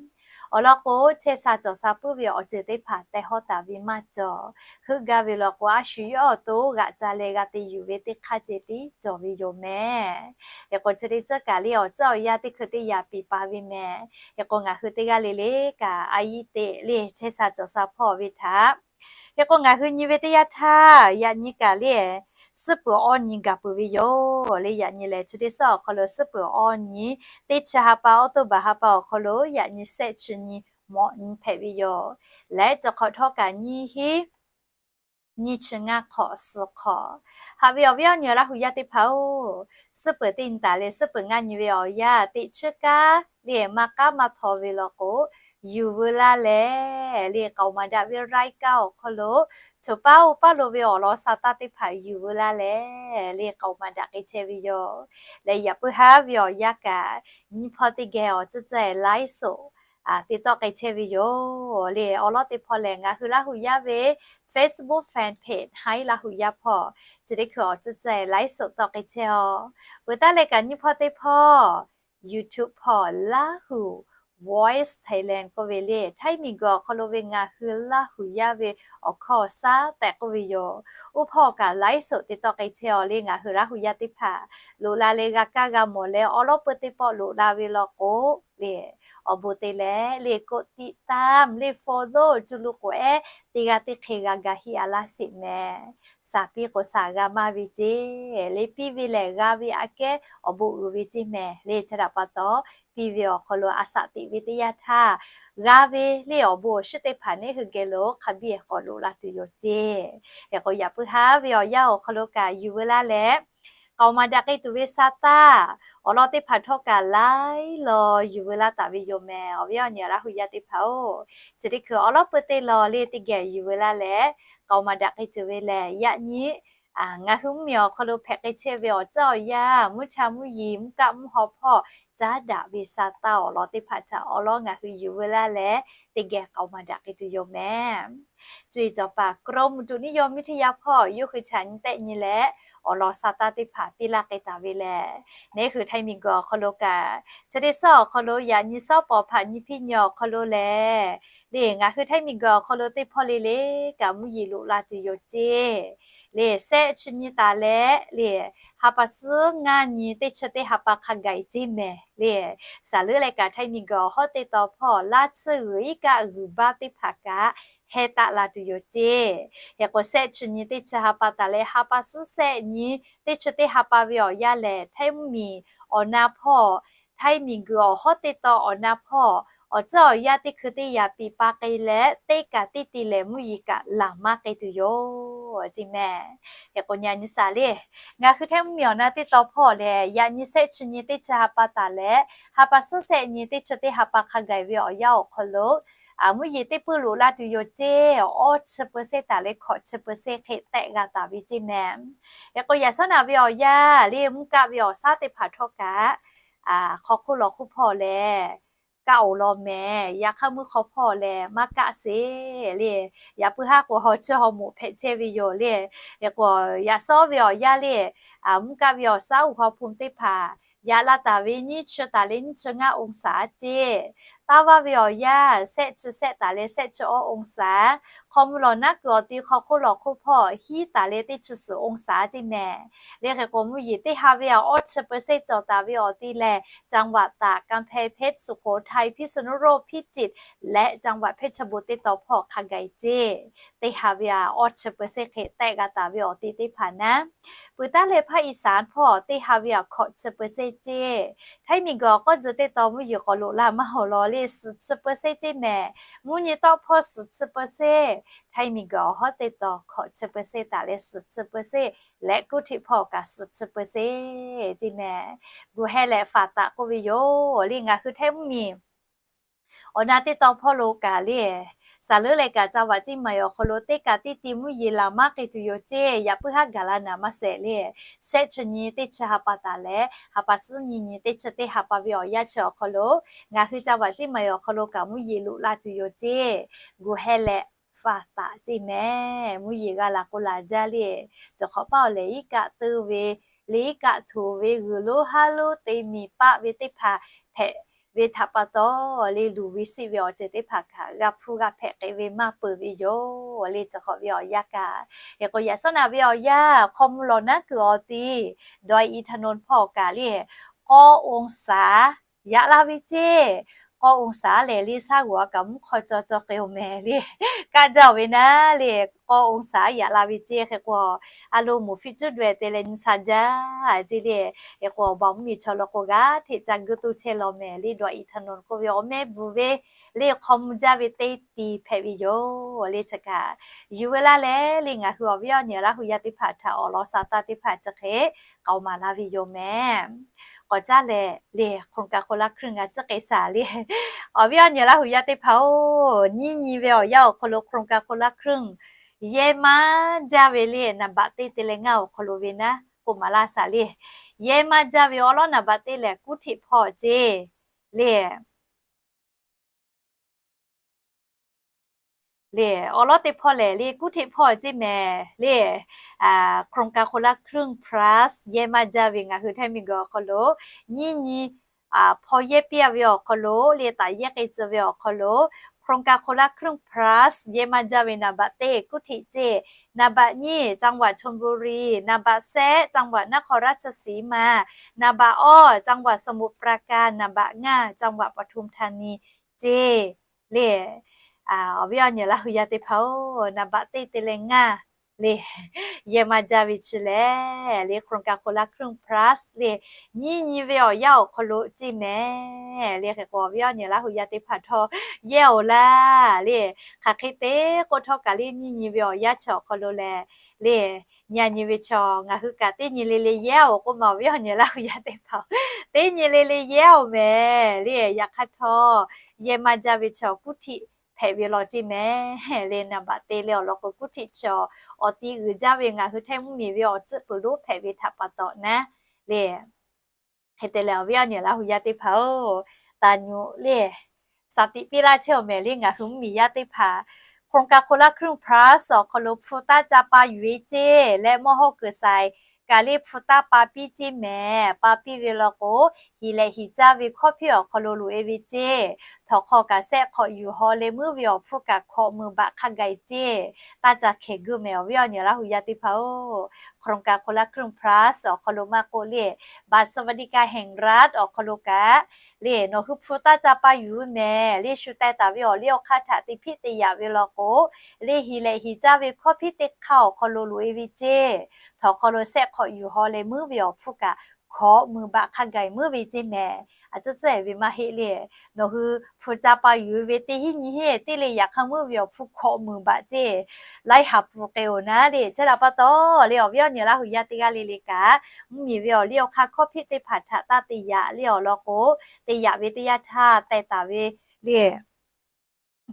Awˬ lawn k'o, chehˇ sha cawˬ sha puiˉ ve awˬ ceuˬ teˇ hpaˍ teh hawˉ taˍ ve maˇ cawˬ. Heuˆ gaˇ ve law k'o, a shu yawˇ awˬ to g'aꞈ ca leh g'a te yuˬ ve teˇ hk'aˇ ceh tiˉ cawˬ ve yoˬ mehˍ. Hk'e k'o, chi teˇ ceuˬ kaꞈ le awˬ ciˉ awˬ yanˇ teˇ hkui teˇ yanˇ piˍ pa ve mehˍ. Hk'e k'o, ngaˬ hui teˇ g'aˇ le le kaꞈ a yiˇ teꞈ le chehˇ sha cawˬ sha hpawˇ ve htaꞈ, hk'e k'o, ngaˬ hui nyi ve teˇ yanˇ htaˇ yaꞈ nyi kaꞈ le, suhˉ peuˬ awˇ nyi gaˬ peuˬ ve yoˬ le. Yaꞈ nyi lehˬ, chi teˇ suhˉ awˬ hk'aw lo suhˉ peuˬ awˇ nyi, teˇ chi ha pa, October ha pa awˬ hk'aw lo yaꞈ nyi shehˆ chi nyi mawꞈ nyi hpehꞈ ve yoˬ. Leh cawˬ hk'awꞈ htawˇ kaꞈ nyiˇ hinˉ nyiˇ chi ngaˇ hk'awꞈ suh hk'awꞈ. Haꞈ ve awˬ viˉ awˬ nyi Laˇ hu yaˇ teˇ hpaˍ-oˬ, suhˉ peuˬ teˇ nyi taˍ leh suhˉ peuˬ ngaˇ nyi ve awˬ yanˇ teꞈ chiˉ kaˉ le maˇ k'aˉ maˇ htaw ve law k'o, yuˬ veu laˇ leh le k'aoˍ maˍ daꞈ ve รายการ awˬ hk'aw lo, choˬ paˉ oˇ paˉ lo ve awˬ lawn sha taˇ teˇ hpaˍ yuˬ veu laˇ leh le k'aoˍ maˍ daꞈ k'ai chehˇ ve yoˬ. Leh yaꞈ puiˉ haˉ ve awˬ yanˇ kaꞈ, nyiˇ hpawˇ teˇ geh awˬ ciˉ cehˇ ไลฟ์สด te tawˆ k'ai chehˇ ve yoˬ le. Awˬ lawn teˇ hpawˇ lehˬ, ngaˬ hui Laˇ hu yaˇ ve Facebook fan page Htaiˇ Laˇ hu yaˇ hpawˇ chi teˇ hkui awˬ ciˉ cehˇ ไลฟ์สด tawˆ k'ai chehˇ aw. Peuˬ taˉ leh kaꞈ nyiˇ hpawˇ teˇ hpawˇ YouTube hpawˇ Laˇ hu Voice Thailand k'oˆ ve le, Htaiˇ miˬguiˬ awˬ hk'aw lo ve ngaˬ hui Laˇ hu yaˇ ve awˬ hkawˇ awˬ shaˉ tehꞈ k'oˆ ve yoˬ. Oˇ hpawˇ kaꞈ ไลฟ์สด te tawˆ k'ai chehˇ aw le. Ngaˬ hui Laˇ hu yaˇ teˇ hpaˍ loꞈ la leh g'a kaˇ g'a mawˬ leh awˬ lawn peu teˇ pawˆ loꞈ la ve law k'o le, awˬ bon te leh le กดติดตาม le follow cuˇ lu k'oꞈ ehˉ teˇ g'aˇ teˇ hk'e g'a ga heˆ a laˇ sheˍ mehˍ. Shaˍ piˇ k'o shaˍ g'a maˇ ve ceˇ le, piˇ ve lehˬ g'a ve aꞈ kehˉ awˬ bon uiˍ ve ceˇ mehˍ le. Chi htaꞈ pa taw, piˇ ve awˬ hk'aw lo a shaꞈ teꞈ ve teˇ yanˇ htaˇ, g'a ve le awˬ bon awˬ shinˉ teˇ hpaˍ neˉ hui geh lo hk'a biˇ k'awꞈ loꞈ la tuˬ yoˬ ceˇ. Hk'e k'o, yaꞈ puiˉ haˉ ve awˬ yanˇ awˬ hk'aw lo kaꞈ yuˬ veu laˇ leh, k'aoˍ maˍ daꞈ k'ai tuˬ ve sha taˇ awˬ lawn teˇ hpaˍ htawˇ kaꞈ laiˉ law yuˬ veu laˇ taˍ ve yoˬ mehˍ. Awˬ viˉ awˬ nyi Laˇ hu yaˇ teˇ hpaˍ-oˬ, chi teˇ hkui awˬ lawn peu teˇ law le teˇ geh yuˬ veu laˇ leh, k'aoˍ maˍ daꞈ k'ai tuˬ ve lehˬ, yaꞈ nyi ngaˬ hui mvuhˇmiˬ awˬ hk'aw lo hpehꞈ k'ai chehˇ ve awˬ ciˉ awˬ yanˇ, mvuhˇ cha mvuhˇ yiˍ, mvuhˇ kaˆ mvuhˇ haw hpawˇ caˉ daꞈ ve sha taˇ awˬ lawn teˇ hpaˍ htaꞈ awˬ lawn ngaˬ hui yuˬ veu laˇ leh, teˇ geh k'aoˍ maˍ daꞈ k'ai tuˬ yoˬ mehˍ. Cuˇ yiˍ cawˬ paˍ กรมอุตุนิยมวิทยา hpawˇ yawˇ hui htaꞈ nyi tehˆ nyi leh, awˬ lawn sha taˇ teˇ hpaˍ piˇ laˇ k'ai taˍ ve lehˬ, neˉ hui Htaiˇ miˬguiˬ awˬ hk'aw lo kaꞈ, chi teˇ suhˉ awˬ hk'aw lo yaꞈ nyi suhˉ pawˍ hpaꞈ nyi hpiˇ nyi awˬ hk'aw lo lehˬ, le ngaˬ hui Htaiˇ miˬguiˬ awˬ hk'aw lo teˇ hpawˇ le le kaꞈ mvuhˇ yeˬ loꞈ la tuˬ yoˬ ceˇ. Le shehˆ chi nyi taˍ leh le, ha pa suhˉ ngaˇ nyi teˇ chi teˇ ha pa hk'a gaˬ ceˇ mehˍ le. Saˍ leuˉ leh kaꞈ Htaiˇ miˬguiˬ awˬ hawˉ teˇ taw hpawˇ laˇ tsuhˇ g'uiˬ iˉ kaˆ g'uiˬ baˆ teˇ hpaˍ kaꞈ heh taˆ la tuˬ yoˬ ceˇ. Hk'e k'o, shehˆ chi nyi teˇ chi ha pa taˍ leh ha pa suhˉ shehˆ nyi teˇ chi teˇ ha pa ve awˬ yanˇ lehˬ, Htaiˇ mvuhˇmiˬ awˬ na hpawˇ, Htaiˇ miˬguiˬ awˬ hawˉ teˇ taw awˬ na hpawˇ, awˬ ciˉ awˬ yanˇ teˇ hkui teˇ yaꞈ piˍ pa k'ai leh, teˇ kaꞈ teˇ te lehˬ mvuhˇ yeˬ kaꞈ laˬ maˇ k'ai tuˬ yoˬ ceˇ mehˍ. Hk'e k'o, nyi a nyi shaˍ le, ngaˬ hui Htaiˇ mvuhˇmiˬ awˬ na teˇ taw hpawˇ lehˬ, yaꞈ nyi shehˆ chi nyi teˇ chi ha pa taˍ leh ha pa suhˉ shehˆ nyi teˇ chi teˇ ha pa hk'a gaˬ ve awˬ yanˇ awˬ hk'aw lo, mvuhˇ yeˬ teˇ puiˇ loꞈ la tuˬ yoˬ ceˇ. Awˇ chi เปอร์เซ็นต์ taˍ leh hkawꞈ chi เปอร์เซ็นต์ hk'e tehˆ g'a taˍ ve ceˇ mehˍ. Hk'e k'o, yaꞈ shawˉ naˍ ve awˬ yanˇ le mvuhˇ kaˆ ve awˬ shaˉ teˇ hpaˍ htawˇ kaꞈ, hk'aw hk'oˆ law hk'oˆ hpawˇ lehˬ, kaˆ oˬ law mehˍ. Yaꞈ hk'aˇ meuˇ hk'aw hpawˇ lehˬ maˇ kaˆ sheˍ le. Yaꞈ puiˉ haˉ k'o haw chiˇ haw moꞈ hpehꞈ chehˇ ve yoˬ le. Hk'e k'o yaꞈ sawˉ ve awˬ yanˇ le, mvuhˇ kaˆ ve awˬ shaˉ uˬ haw hpu teˇ hpaˍ yaꞈ la taˍ ve nyiˇ chi taˍ leh nyiˇ chi ngaˇ องศา ceˇ. Taˇ vaˇ ve awˬ yanˇ shehˆ chi shehˆ taˍ leh shehˆ chi awˇ องศา. Hk'aw mvuh lawˬ naˉ kuiˬ awˬ ti hk'aw hk'oˆ lawˬ hk'oˆ hpawˇ hiˉ taˍ leh teˇ chi suhˍ องศา ceˇ mehˍ. Le hk'e k'o mvuhˇ yeˬ teˇ ha ve awˇ chi เปอร์เซ็นต์ cawˬ taˍ ve awˬ ti lehˬ จังหวัดตาก กำแพงเพชร สุโขทัย พิษณุโลก พิจิตร และจังหวัดเพชรบูรณ์ teˇ tawn hpawˇ hk'a gaˬ ceˇ. Teˇ ha ve awˇ chi เปอร์เซ็นต์ hk'e tehˆ g'a taˍ ve awˬ ti teˇ hpaˍ naˉ. Peuˬ taˉ leh ภาคอีสาน hpawˇ teˇ ha ve awˬ hkawꞈ chi เปอร์เซ็นต์ ceˇ. Htaiˇ miˬguiˬ awˬ k'awˇ tzuh teˇ tawn mvuhˇ yeˬ k'awꞈ loꞈ la maˇ hawˬ law le suhˍ chi เปอร์เซ็นต์ ceˇ mehˍ. Mvuhˇ nyi tawˆ hpawˇ suhˍ chi เปอร์เซ็นต์, Htaiˇ miˬguiˬ awˬ hawˉ teˇ tawn hkawꞈ chi เปอร์เซ็นต์ taˍ leh suhˍ chi เปอร์เซ็นต์ leh กรุงเทพ hpawˇ kaꞈ suhˍ chi เปอร์เซ็นต์ ceˇ mehˍ. Gu heh leh faˍ taˍ k'oˆ ve yoˬ le. Ngaˬ hui Htaiˇ mvuhˇ miˬ awˬ na teˇ tawn hpawˇ lo kaꞈ le, saˍ leuˉ leh kaꞈ จังหวัดเชียงใหม่ awˬ hk'aw lo teˇ kaꞈ teˇ ti mvuhˇ yeˬ laˬ maˇ k'ai tuˬ yoˬ ceˇ. Yaꞈ puiˉ haˉ gaˬ la naˍ maˇ shehˍ le. Shehˆ chi nyi teˇ chi ha pa taˍ leh ha pa suhˉ nyi nyi teˇ chi teˇ ha pa ve awˬ yanˇ chi awˬ hk'aw lo ngaˬ hui จังหวัดเชียงใหม่ awˬ hk'aw lo kaꞈ mvuhˇ yeˬ loꞈ la tuˬ yoˬ ceˇ. Gu heh leh faˍ taˍ ceˇ mehˍ. Mvuhˇ yeˬ g'a laˬ k'o laˬ jaˇ le. Cawˬ hk'awꞈ paˇ awˬ lehˬ iˉ kaˆ teu ve le, iˉ kaˆ htoꞈ ve, g'uiˬ lonˉ haˉ lonˉ te miˬ paˆ ve teˇ hpaˍ hpehꞈ ve htaꞈ pa taw le, luˬ ve siˆ ve awˬ ceuˬ teˇ hpaˍ kaꞈ g'a hpuˇ g'a hpehꞈ k'ai ve maˇ peuˬ ve yoˬ le. Cawˬ hk'awꞈ ve awˬ yanˇ kaꞈ, hk'e k'o yaꞈ sawˉ naˍ ve awˬ yanˇ hk'aw mvuh lawˬ naˉ kuiˬ awˬ ti dawˇ iˉ htaˇ nawˬ hpawˇ kaꞈ le k'awˇ องศา yaꞈ la ve ceˇ. K'awˇ องศา lehˬ le shaˉ g'oˍ a kaꞈ mvuhˇ hk'aw caw caw k'ai oˬ mehˍ le. Kaˆ jaˇ oˬ ve naˉ le, k'awˇ องศา yaꞈ la ve ceˇ. Hk'e k'o a lo moˍ fiˇ cuˉ daweh te leh nyi sha jaˇ ceˇ le. Hk'e k'o awˬ baˬ mvuhˇ miˬ chaw law k'o g'a hteꞈ ca guˇ toˇ chehˇ law mehˍ le. Dawˇ iˉ htaˇ nawˬ k'oˆ ve awˬ mehˆ bvuhˬ ve le hk'aw mvuh jaˇ ve teˇ ti hpehꞈ ve yoˬ le. Chi kaꞈ yuˬ ve laˇ leh le ngaˬ hui awˬ viˉ awˬ nyi Laˇ hu yaˇ teˇ hpaˍ htaꞈ awˬ lawn sha taˇ teˇ hpaˍ chi hk'e k'aoˍ maˍ laˇ ve yoˬ mehˍ. K'awꞈ caˇ leh le โครงการคนละครึ่ง g'a ciˇ k'ai shaˍ le. Awˬ viˉ awˬ nyi Laˇ hu yaˇ teˇ hpaˍ-oˬ, nyiˇ nyi ve awˬ yanˇ awˬ hk'aw lo โครงการคนละครึ่ง yehˇ maˇ jaˇ ve le naˍ baꞈ teˇ te leh ngaˇ awˬ hk'aw lo ve naˉ k'oˆ maˍ laˇ shaˍ le. Yehˇ maˇ jaˇ ve awˉ lawˉ naˍ baꞈ teˇ lehˬ กรุงเทพ hpawˇ ceˇ le. Le awˉ lawˉ teˇ hpawˇ lehˬ le กรุงเทพ hpawˇ ceˇ mehˍ le. โครงการคนละครึ่ง plus yehˇ maˇ jaˇ ve ngaˬ hui Htaiˇ miˬguiˬ awˬ hk'aw lo nyiˇ nyi hpawˇ yehˇ piˇ a ve awˬ hk'aw lo le taꞈ yehˇ k'ai tcuh ve awˬ hk'aw lo โครงการคนละครึ่ง plus yehˇ maˇ jaˇ ve naˍ baꞈ teˇ กรุงเทพ ceˇ. Naˍ baꞈ nyiˇ จังหวัดชลบุรี, naˍ baꞈ shehˆ จังหวัดนครราชสีมา, naˍ baꞈ awˇ จังหวัดสมุทรปราการ, naˍ baꞈ ngaˇ จังหวัดปทุมธานี ceˇ le. Awˬ viˉ awˬ nyi Laˇ hu yaˇ teˇ hpaˍ-oˬ, naˍ baꞈ teˇ te leh ngaˇ le yehˇ maˇ jaˇ ve chi lehˬ le โครงการคนละครึ่ง plus le nyiˇ nyi ve awˬ yanˇ awˬ hk'aw lo ceˇ mehˍ le. Hk'e k'o awˬ viˉ awˬ nyi Laˇ hu yaˇ teˇ hpaˍ htawˇ yehˇ oˬ laˇ le. Hk'aˬ hk'e te k'oˆ htawˇ kaꞈ le nyiˇ nyi ve awˬ yanˇ chi awˬ hk'aw lo lehˬ le nyi nyi ve chaw ngaˬ hui kaꞈ teˇ nyi le le yehˇ oˬ k'oˆ ma awˬ viˉ awˬ nyi Laˇ hu yaˇ teˇ hpaˍ-oˬ, teˇ nyi le le yehˇ oˬ mehˍ le. Yaꞈ hk'aˇ htawˇ yehˇ maˇ jaˇ ve chaw กรุงเทพ hpehꞈ ve law ceˇ mehˍ le. Naˍ baꞈ te leh awˬ lawn k'o กรุงเทพ chaw awˬ ti g'uiˬ jaˇ ve ngaˬ hui Htaiˇ mvuhˇ miˬ ve awˬ tcuhˆ peuˬ lonˉ hpehꞈ ve htaꞈ pa taw naˉ le. Hk'e te leh awˬ viˉ awˬ nyi Laˇ hu yaˇ teˇ hpaˍ-oˬ, taˍ nyi le shaˍ tiꞈ piˇ laˇ chehˇ oˬ mehˍ le. Ngaˬ hui mvuhˇ miˬ yaˇ teˇ hpaˍ โครงการคนละครึ่ง plus awˬ hk'aw lo hpu taˇ ca pa yuˬ ve ceˇ leh mawˇ hawˇ kuiˬ shaiˍ kaꞈ le hpu taˇ pa piˇ ceˇ mehˍ. Pa piˇ ve law k'o hiˍ lehꞈ hiˍ caˇ ve hkawˇ hpiˇ awˬ hk'aw lo loꞈ e ve ceˇ. Htawnˍ hk'aw kaꞈ shehˆ hk'awꞈ yuˬ haw leh muiˉ ve awˬ hpfuhˇ kaꞈ hkawꞈ meuˍ baꞈ hk'a gaˬ ceˇ. Taˇ ca hkeh geuˆ mehˍ awˬ viˉ awˬ nyi Laˇ hu yaˇ teˇ hpaˍ-oˬ, โครงการคนละครึ่ง plus awˬ hk'aw lo maˇ k'oˆ le บัตรสวัสดิการแห่งรัฐ awˬ hk'aw lo kaꞈ le nawˬ hui hpu taˇ ca pa yuˬ mehˍ le. Shu teh taˍ ve awˬ liˇ awˬ hk'aˇ htaꞈ te hpiˆ te yaꞈ ve law k'o le hiˍ lehꞈ hiˍ caˇ ve hkawˇ hpiˇ teˇ hk'aˇ awˬ hk'aw lo loꞈ e ve ceˇ. Htawnˍ hk'aw lo shehˆ hk'awꞈ yuˬ haw leh muiˉ ve awˬ hpfuhˇ kaꞈ hkawꞈ meuˍ baꞈ hk'a gaˬ muiˉ ve ceˇ mehˍ. A cuˇ cuˇ e ve maˇ heˆ le. Nawˬ hui hpu ca pa yuˬ ve teˇ hinˉ nyi hinˉ teˇ le yaꞈ hk'aˇ muiˉ ve awˬ hpfuhˇ hkawꞈ meuˍ baꞈ ceˇ laiˉ ha pun k'ai oˬ naˉ le. Chi htaꞈ pa taw le awˬ viˉ awˬ nyi Laˇ hu yaˇ teˇ g'aˇ le le kaꞈ mvuhˇ miˬ ve awˬ liˇ awˬ hk'aˇ hkawˇ hpiˆ teˇ hpaˍ htaꞈ taˇ te yaꞈ le awˬ lawn k'o, te yaꞈ ve teˇ yanˇ htaˇ teh taˍ ve le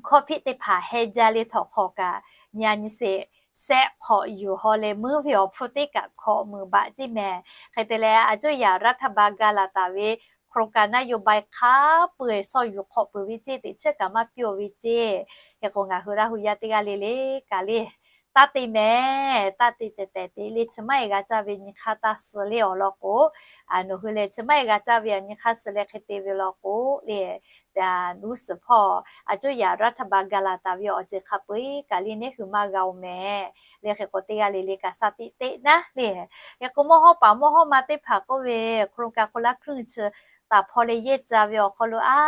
hkawˇ hpiˆ teˇ hpaˍ heh jaˇ le. Htawnˍ hk'aw kaꞈ nyi nyi sheˍ, shehˆ hk'awꞈ yuˬ haw leh muiˉ ve awˬ hpfuhˇ teˇ kaꞈ hkawꞈ meuˍ baꞈ ceˇ mehˍ. Hk'e te leh a cuˇ yaꞈ รัฐบาล gaˬ laˬ taˍ ve โครงการนโยบาย hk'a peu-eˬ shawˇ yuˬ hk'awꞈ peuˬ ve ceˇ, teꞈ chiˉ kaꞈ maˇ piˇ-oˬ ve ceˇ. Hk'e k'o ngaˬ hui Laˇ hu yaˇ teˇ g'aˇ le le kaꞈ le, taˇ te mehˍ, taˇ te tehˬ tehˬ te le, chi maˇ heˆ g'a caˇ ve nyi hk'aˇ taˇ suh le awˬ lawn k'o, nawˬ hui lehˬ chi maˇ heˆ g'a caˇ ve a nyi hk'aˇ suh leh hk'e te ve law k'o le, g'uˇ suhˍ hpawˇ a coˇ yaꞈ รัฐบาล gaˬ laˬ taˍ ve awˬ ceuˬ hk'a peu-eˬ kaꞈ le neˇ hui maˇ g'a-oˬ mehˍ. Le hk'e k'o teˇ g'aˇ le le kaꞈ sha tiꞈ teˆ naˉ le. Hk'e k'o mawˇ hawˇ paˍ mawˇ hawˇ ma teˇ hpaˍ k'oˆ ve, โครงการคนละครึ่ง chi taˍ hpaw leh yehˇ ca ve awˬ hk'aw lo a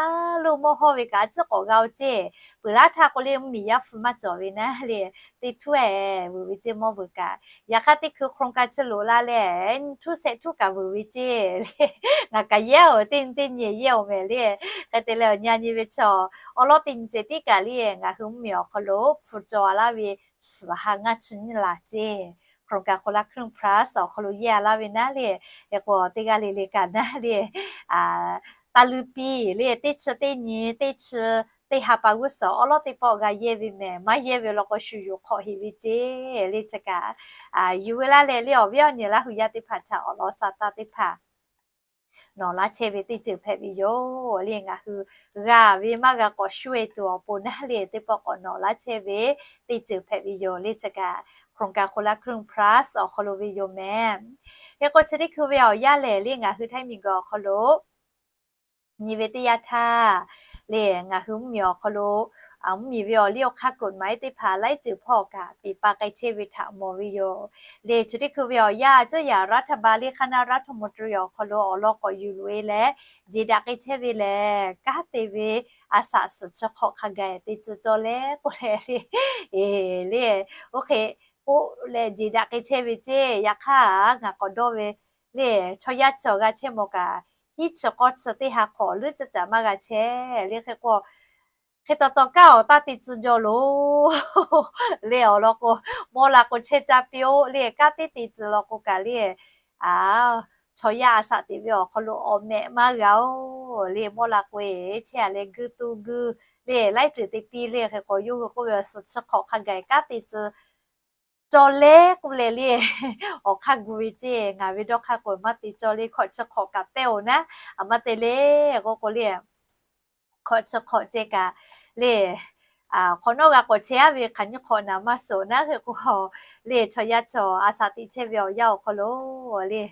loˇ mawˇ hawˇ ve kaꞈ a ciˉ k'awꞈ g'a-oˬ ceˇ. Peuˬ laˇ htaˇ k'o le mvuhˇmiˬ yaˇ hpu maˇ cawˬ ve naˉ le, teˇ htuˉ-eˬ vuiˬ ve ceˇ mawˇ vuiˬ kaꞈ. Yaꞈ hk'aˇ teˇ hkui โครงการ chi loꞈ la leh nyi htuˉ shehˆ htuˉ kaꞈ vuiˬ ve ceˇ le. Ngaˬ kaꞈ yehˇ-oˬ, teˇ nyi teˇ nyi yehˇ-oˬ mehˍ le. Hk'e te leh awˬ nyi a nyi ve chaw awˬ lawn teˇ nyi ceh tiˉ kaꞈ le ngaˬ hui mvuhˇmiˬ awˬ hk'aw lo hpu cawˬ a laˇ ve suhˍ ha ngaˇ chi nyiˇ laˬ ceˇ, โครงการคนละครึ่ง plus awˬ hk'aw lo yehˇ a laˇ ve naˉ le. Hk'e k'o teˇ g'aˇ le le kaꞈ naˉ le, taˇ luˇ piˇ le, teˇ chi teˇ nyi teˇ chi teˇ ha pa g'uˇ suhˍ awˬ lawn teˇ pawˆ g'a yehˇ ve mehˍ. Maˇ yehˇ ve law k'o shu yuˬ hk'awꞈ heꞈ ve ceˇ le. Chi kaꞈ yuˬ ve laˇ leh le awˬ viˉ awˬ nyi Laˇ hu yaˇ teˇ hpaˍ htaꞈ awˬ lawn sha taˇ teˇ hpaˍ nawˬ laˇ chehˇ ve teˇ ceuˬ hpehꞈ ve yoˬ le. Ngaˬ hui g'a ve maˇ g'a k'awꞈ shuˉ-e tuˬ awˬ pon naˉ le teˇ pawˆ k'awꞈ nawˬ laˇ chehˇ ve teˇ ceuˬ hpehꞈ ve yoˬ le. Chi kaꞈ โครงการคนละครึ่ง plus awˬ hk'aw lo ve yoˬ mehˍ. Hk'e k'o chi teˇ hkui ve awˬ yanˇ lehˬ le ngaˬ hui Htaiˇ miˬguiˬ awˬ hk'aw lo nyi ve teˇ yanˇ htaˇ le ngaˬ hui mvuhˇmiˬ awˬ hk'aw lo mvuhˇmiˬ ve awˬ liˇ awˬ hk'aˇ กฎหมาย teˇ hpaˍ laiˉ ceuˬ hpawˇ kaꞈ peꞈ pa k'ai chehˇ ve htaꞈ mawˬ ve yoˬ. Le chi teˇ hkui ve awˬ yanˇ a coˇ yaꞈ รัฐบาล le คณะรัฐมนตรี awˬ hk'aw lo awˬ lawn k'awꞈ yuˬ loꞈ-e leh jeˬ daꞈ k'ai chehˇ ve lehˬ, kanˉ te ve a shaꞈ suhˍ chi hk'awꞈ hk'a gaˬ te tcuh cawˇ le k'oˆ leh le, e le, oˇ hk'e k'oˆ leh jeˬ daꞈ k'ai chehˇ ve ceˇ. Yaꞈ hk'aˇ ngaˬ k'awꞈ dawˇ ve le, chaw yaˇ chi awˬ g'a chehˇ mawˬ kaꞈ, hiˉ chi k'awˇ chi teˇ ha hk'awꞈ leuˉ caˇ caꞈ maˇ g'a chehˇ le. Hk'e k'o hk'e taw taw kanˉ awˬ taˇ te tcuh jaw loˬ le awˬ lawn k'o, mawˇ la k'o chehˇ caˇ piˇ-oˆ le, kanˉ teˉ te tcuh law k'o kaꞈ le, a, chaw yaˇ a shaꞈ teꞈ ve awˬ hk'aw lo awˬ mehꞈ maˇ g'a-oˬ le. Mawˇ la k'o-e chehˇ-a leh guiˇ tuˇ guiˇ le laiˉ ceuˬ te piˇ le. Hk'e k'o yawˇ hui k'oˆ ve awˬ suhˍ chi hk'awꞈ hk'a gaˬ kanˉ te tcuh cawˇ le k'oˆ leh le, awˬ hk'aˇ gu ve ceˇ. Ngaˬ ve dawˇ hk'aˇ k'o maˇ te cawˇ le, hkawꞈ chi hk'awꞈ kaꞈ pehˇ-oˬ naˉ, a maˇ te le k'oˆ k'o le, hkawꞈ chi hk'awꞈ ceh kaꞈ le, hk'awꞈ nawˉ g'a k'awꞈ chehˇ-a ve hk'aˬ nyiˇ hk'awꞈ naˍ maˇ suhˍ naˉ. Hk'e k'o le chaw yaˇ chaw a shaꞈ teꞈ chehˇ ve awˬ yanˇ awˬ hk'aw lo le,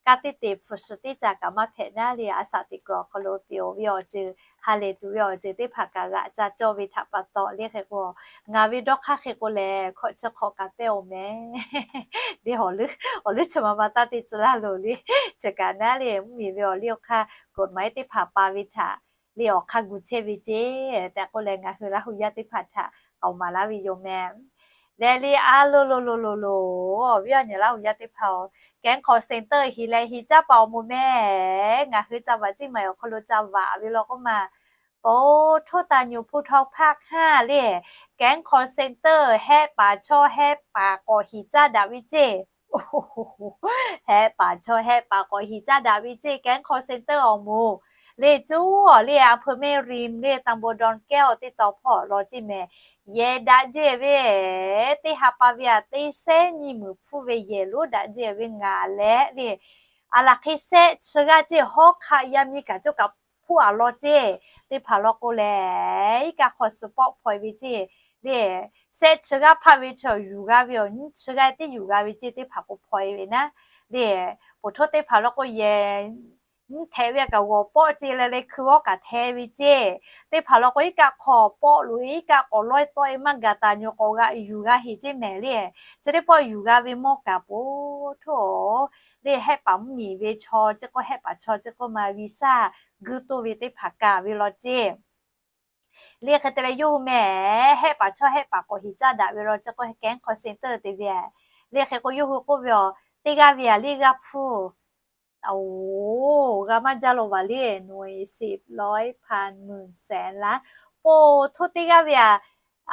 kanˉ teˉ te hpu shi teˇ caꞈ kaꞈ maˇ hpehꞈ naˉ le, a shaꞈ teꞈ kuiˬ awˬ hk'aw lo peꞈ-oˬ ve awˬ ceuˬ, ha lehˬ tuˬ ve awˬ ceuˬ teˇ hpaˍ kaꞈ g'aꞈ ca cawˇ ve htaꞈ pa taw le. Hk'e k'o ngaˬ ve dawˇ hk'aˇ hk'e k'o lehˬ hkawꞈ chi hk'awꞈ kaꞈ pehˇ-oˬ mehˍ le. Awˬ leuˉ chi ma ma taˇ te tcuh laˇ loˬ le. Chi kaꞈ naˉ le mvuhˇmiˬ ve awˬ liˇ awˬ hk'aˇ กฎหมาย teˇ hpaˍ pa ve htaꞈ le awˬ hk'aˇ gu chehˇ ve ceˇ tehꞈ k'oˆ leh ngaˬ hui Laˇ hu yaˇ teˇ hpaˍ htaꞈ k'aoˍ maˍ laˇ ve yoˬ mehˍ. Leh le a loˬ loˬ loˬ loˬ loˬ, awˬ viˉ awˬ nyi Laˇ hu yaˇ teˇ hpaˍ-oˬ, แก๊ง call center hi leh hi caˇ paˍ awˬ moˍ mehˍ. Ngaˬ hui ca vaꞈ ceˇ maˬ awˬ hk'aw lo ca vaꞈ ve law k'oˆ ma, โอ้โธ่ตาหนูภูทองภาคห้าเลย แก๊ง call center hehˆ paˍ chaw hehˆ paˍ k'awꞈ hiˍ caˇ daꞈ ve ceˇ. Hehˆ paˍ chaw hehˆ paˍ k'awꞈ hiˍ caˇ daꞈ ve ceˇ แก๊ง call center awˬ moˍ. Le cuˉ awˬ le อำเภอแม่ริม le ตำบลดอนแก้ว teˇ taw hpawˇ law ceˇ mehˍ. Yehˬ daꞈ jehˇ ve, teˇ ha pa ve a teˇ sehˉ nyiˇ meunˍ hpfuhˇ ve yehˬ lonˉ daꞈ jehˇ ve ngaˬ leh le, a laˬ hk'e sehˆ chi g'aˇ ceˇ hawˉ hk'aˆ yaˇ miˇ kaꞈ cawˇ kaꞈ hpuˇ a law ceˇ. Teˇ hpaˍ law k'o lehˬ iˉ kaˆ hk'aw suh pawˆ hpaw-e ve ceˇ. Le sehˆ chi g'aˇ hpaˆ ve chi yuˬ g'a ve awˬ nyiˇ chi g'aˇ teˇ yuˬ g'a ve ceˇ. Teˇ hpaˍ k'o hpaw-e ve naˉ le, poˬ htoˇ teˇ hpaˍ law k'o yehˬ nyiˇ htehꞈ ve a kaꞈ g'awˬ pawˆ ceˇ leh leh hkui awˉ kaꞈ hte ve ceˇ. Teˇ hpaˍ law k'o iˉ kaˆ hk'aw pawˆ loꞈ-e iˉ kaˆ k'awꞈ lawˇ-e tawˆ-e maˇ gaˬ taˍ nyi k'awꞈ g'a yuˬ g'a heˍ ceˇ mehˍ le. Chi teˇ pawˆ yuˬ g'a ve mawˇ kaꞈ poˬ htoˇ le hehˆ paˍ mvuhˇmiˬ ve chaw ceˇ k'o hehˆ paˍ chaw ceˇ k'o ma visaˇ guiˇ toˇ ve teˇ hpaˍ kaꞈ ve law ceˇ. Le hk'e te leh yawˇ hui mehˍ hehˆ paˍ chaw hehˆ paˍ k'awꞈ hiˍ caˇ daꞈ ve law ceˇ k'o แก๊ง call center te ve. Le hk'e k'o yawˇ hui k'oˆ ve aˬ, teˇ g'aˇ ve a le g'aˇ hpuˇ oˬ, g'a maˇ jaˇ law vaˬ le, หน่วย สิบ ร้อย พัน หมื่น แสน ล้าน poˬ htoˇ teˇ g'aˇ ve a,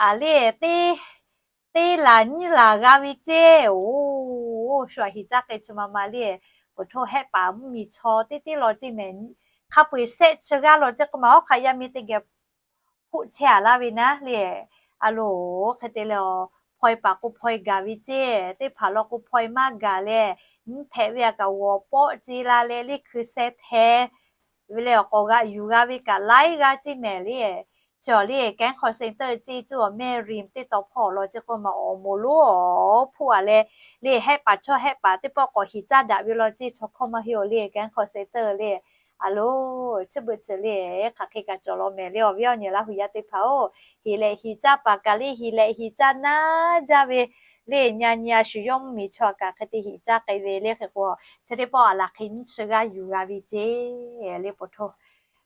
a le teˇ laˬ nyiˇ laˬ g'a ve ceˇ. Oˬ, shu aꞈ hiˍ caˇ k'ai chi ma ma le, poˬ htoˇ hehˆ paˍ mvuhˇmiˬ chaw teˇ teˇ law ceˇ mehˍ. Hk'a peu-eˬ sehˆ chi g'aˇ law ceˇ k'o ma awˉ hk'aˆ yaˇ miˇ teˇ geh hpuˆ chehˇ a laˇ ve naˉ le. A loˬ, hk'e te leh a, hpaw-e paˍ k'o hpaw-e gaˬ ve ceˇ, teˇ hpaˍ law k'o hpaw-e maˇ gaˬ leh, nyiˇ htehꞈ ve a kaꞈ g'awˬ pawˆ ceˇ la leh le hkui seh hte ve leh awˬ k'awꞈ g'aꞈ yuˬ g'a ve kaꞈ laiˉ g'aˇ ceˇ mehˍ le. Chi awˬ le K'aehˉ call center ceˇ cuˇ awˬ mehˆ rim teˇ taw hpawˇ awˬ lawn ceˇ k'oˆ ma awˬ moˍ lonˉ awˬ hpuˇ a leh le hehˆ paˍ chaw hehˆ paˍ teˇ pawˆ k'awꞈ hiˍ caˇ daꞈ ve law ceˇ chaw hkawˇ maˇ heˆ awˬ le K'aehˉ call center le. A lo, chi beuꞈ chi le hk'aˬ hk'e kaꞈ cawˬ law mehˍ le awˬ viˉ awˬ nyi Laˇ hu yaˇ teˇ hpaˍ-oˬ, hiˍ leh hiˍ caˇ paˍ kaꞈ le hiˍ leh hiˍ caˇ naˇ jaˇ ve le nyi a nyi a shu yawˇ mvuhˇmiˬ chaw kaꞈ hk'e te hiˍ caˇ k'ai ve le hk'e k'o, chi teˇ pawˆ a laˬ hk'e nyiˇ chi g'aˇ yuˬ g'a ve ceˇ le po hto.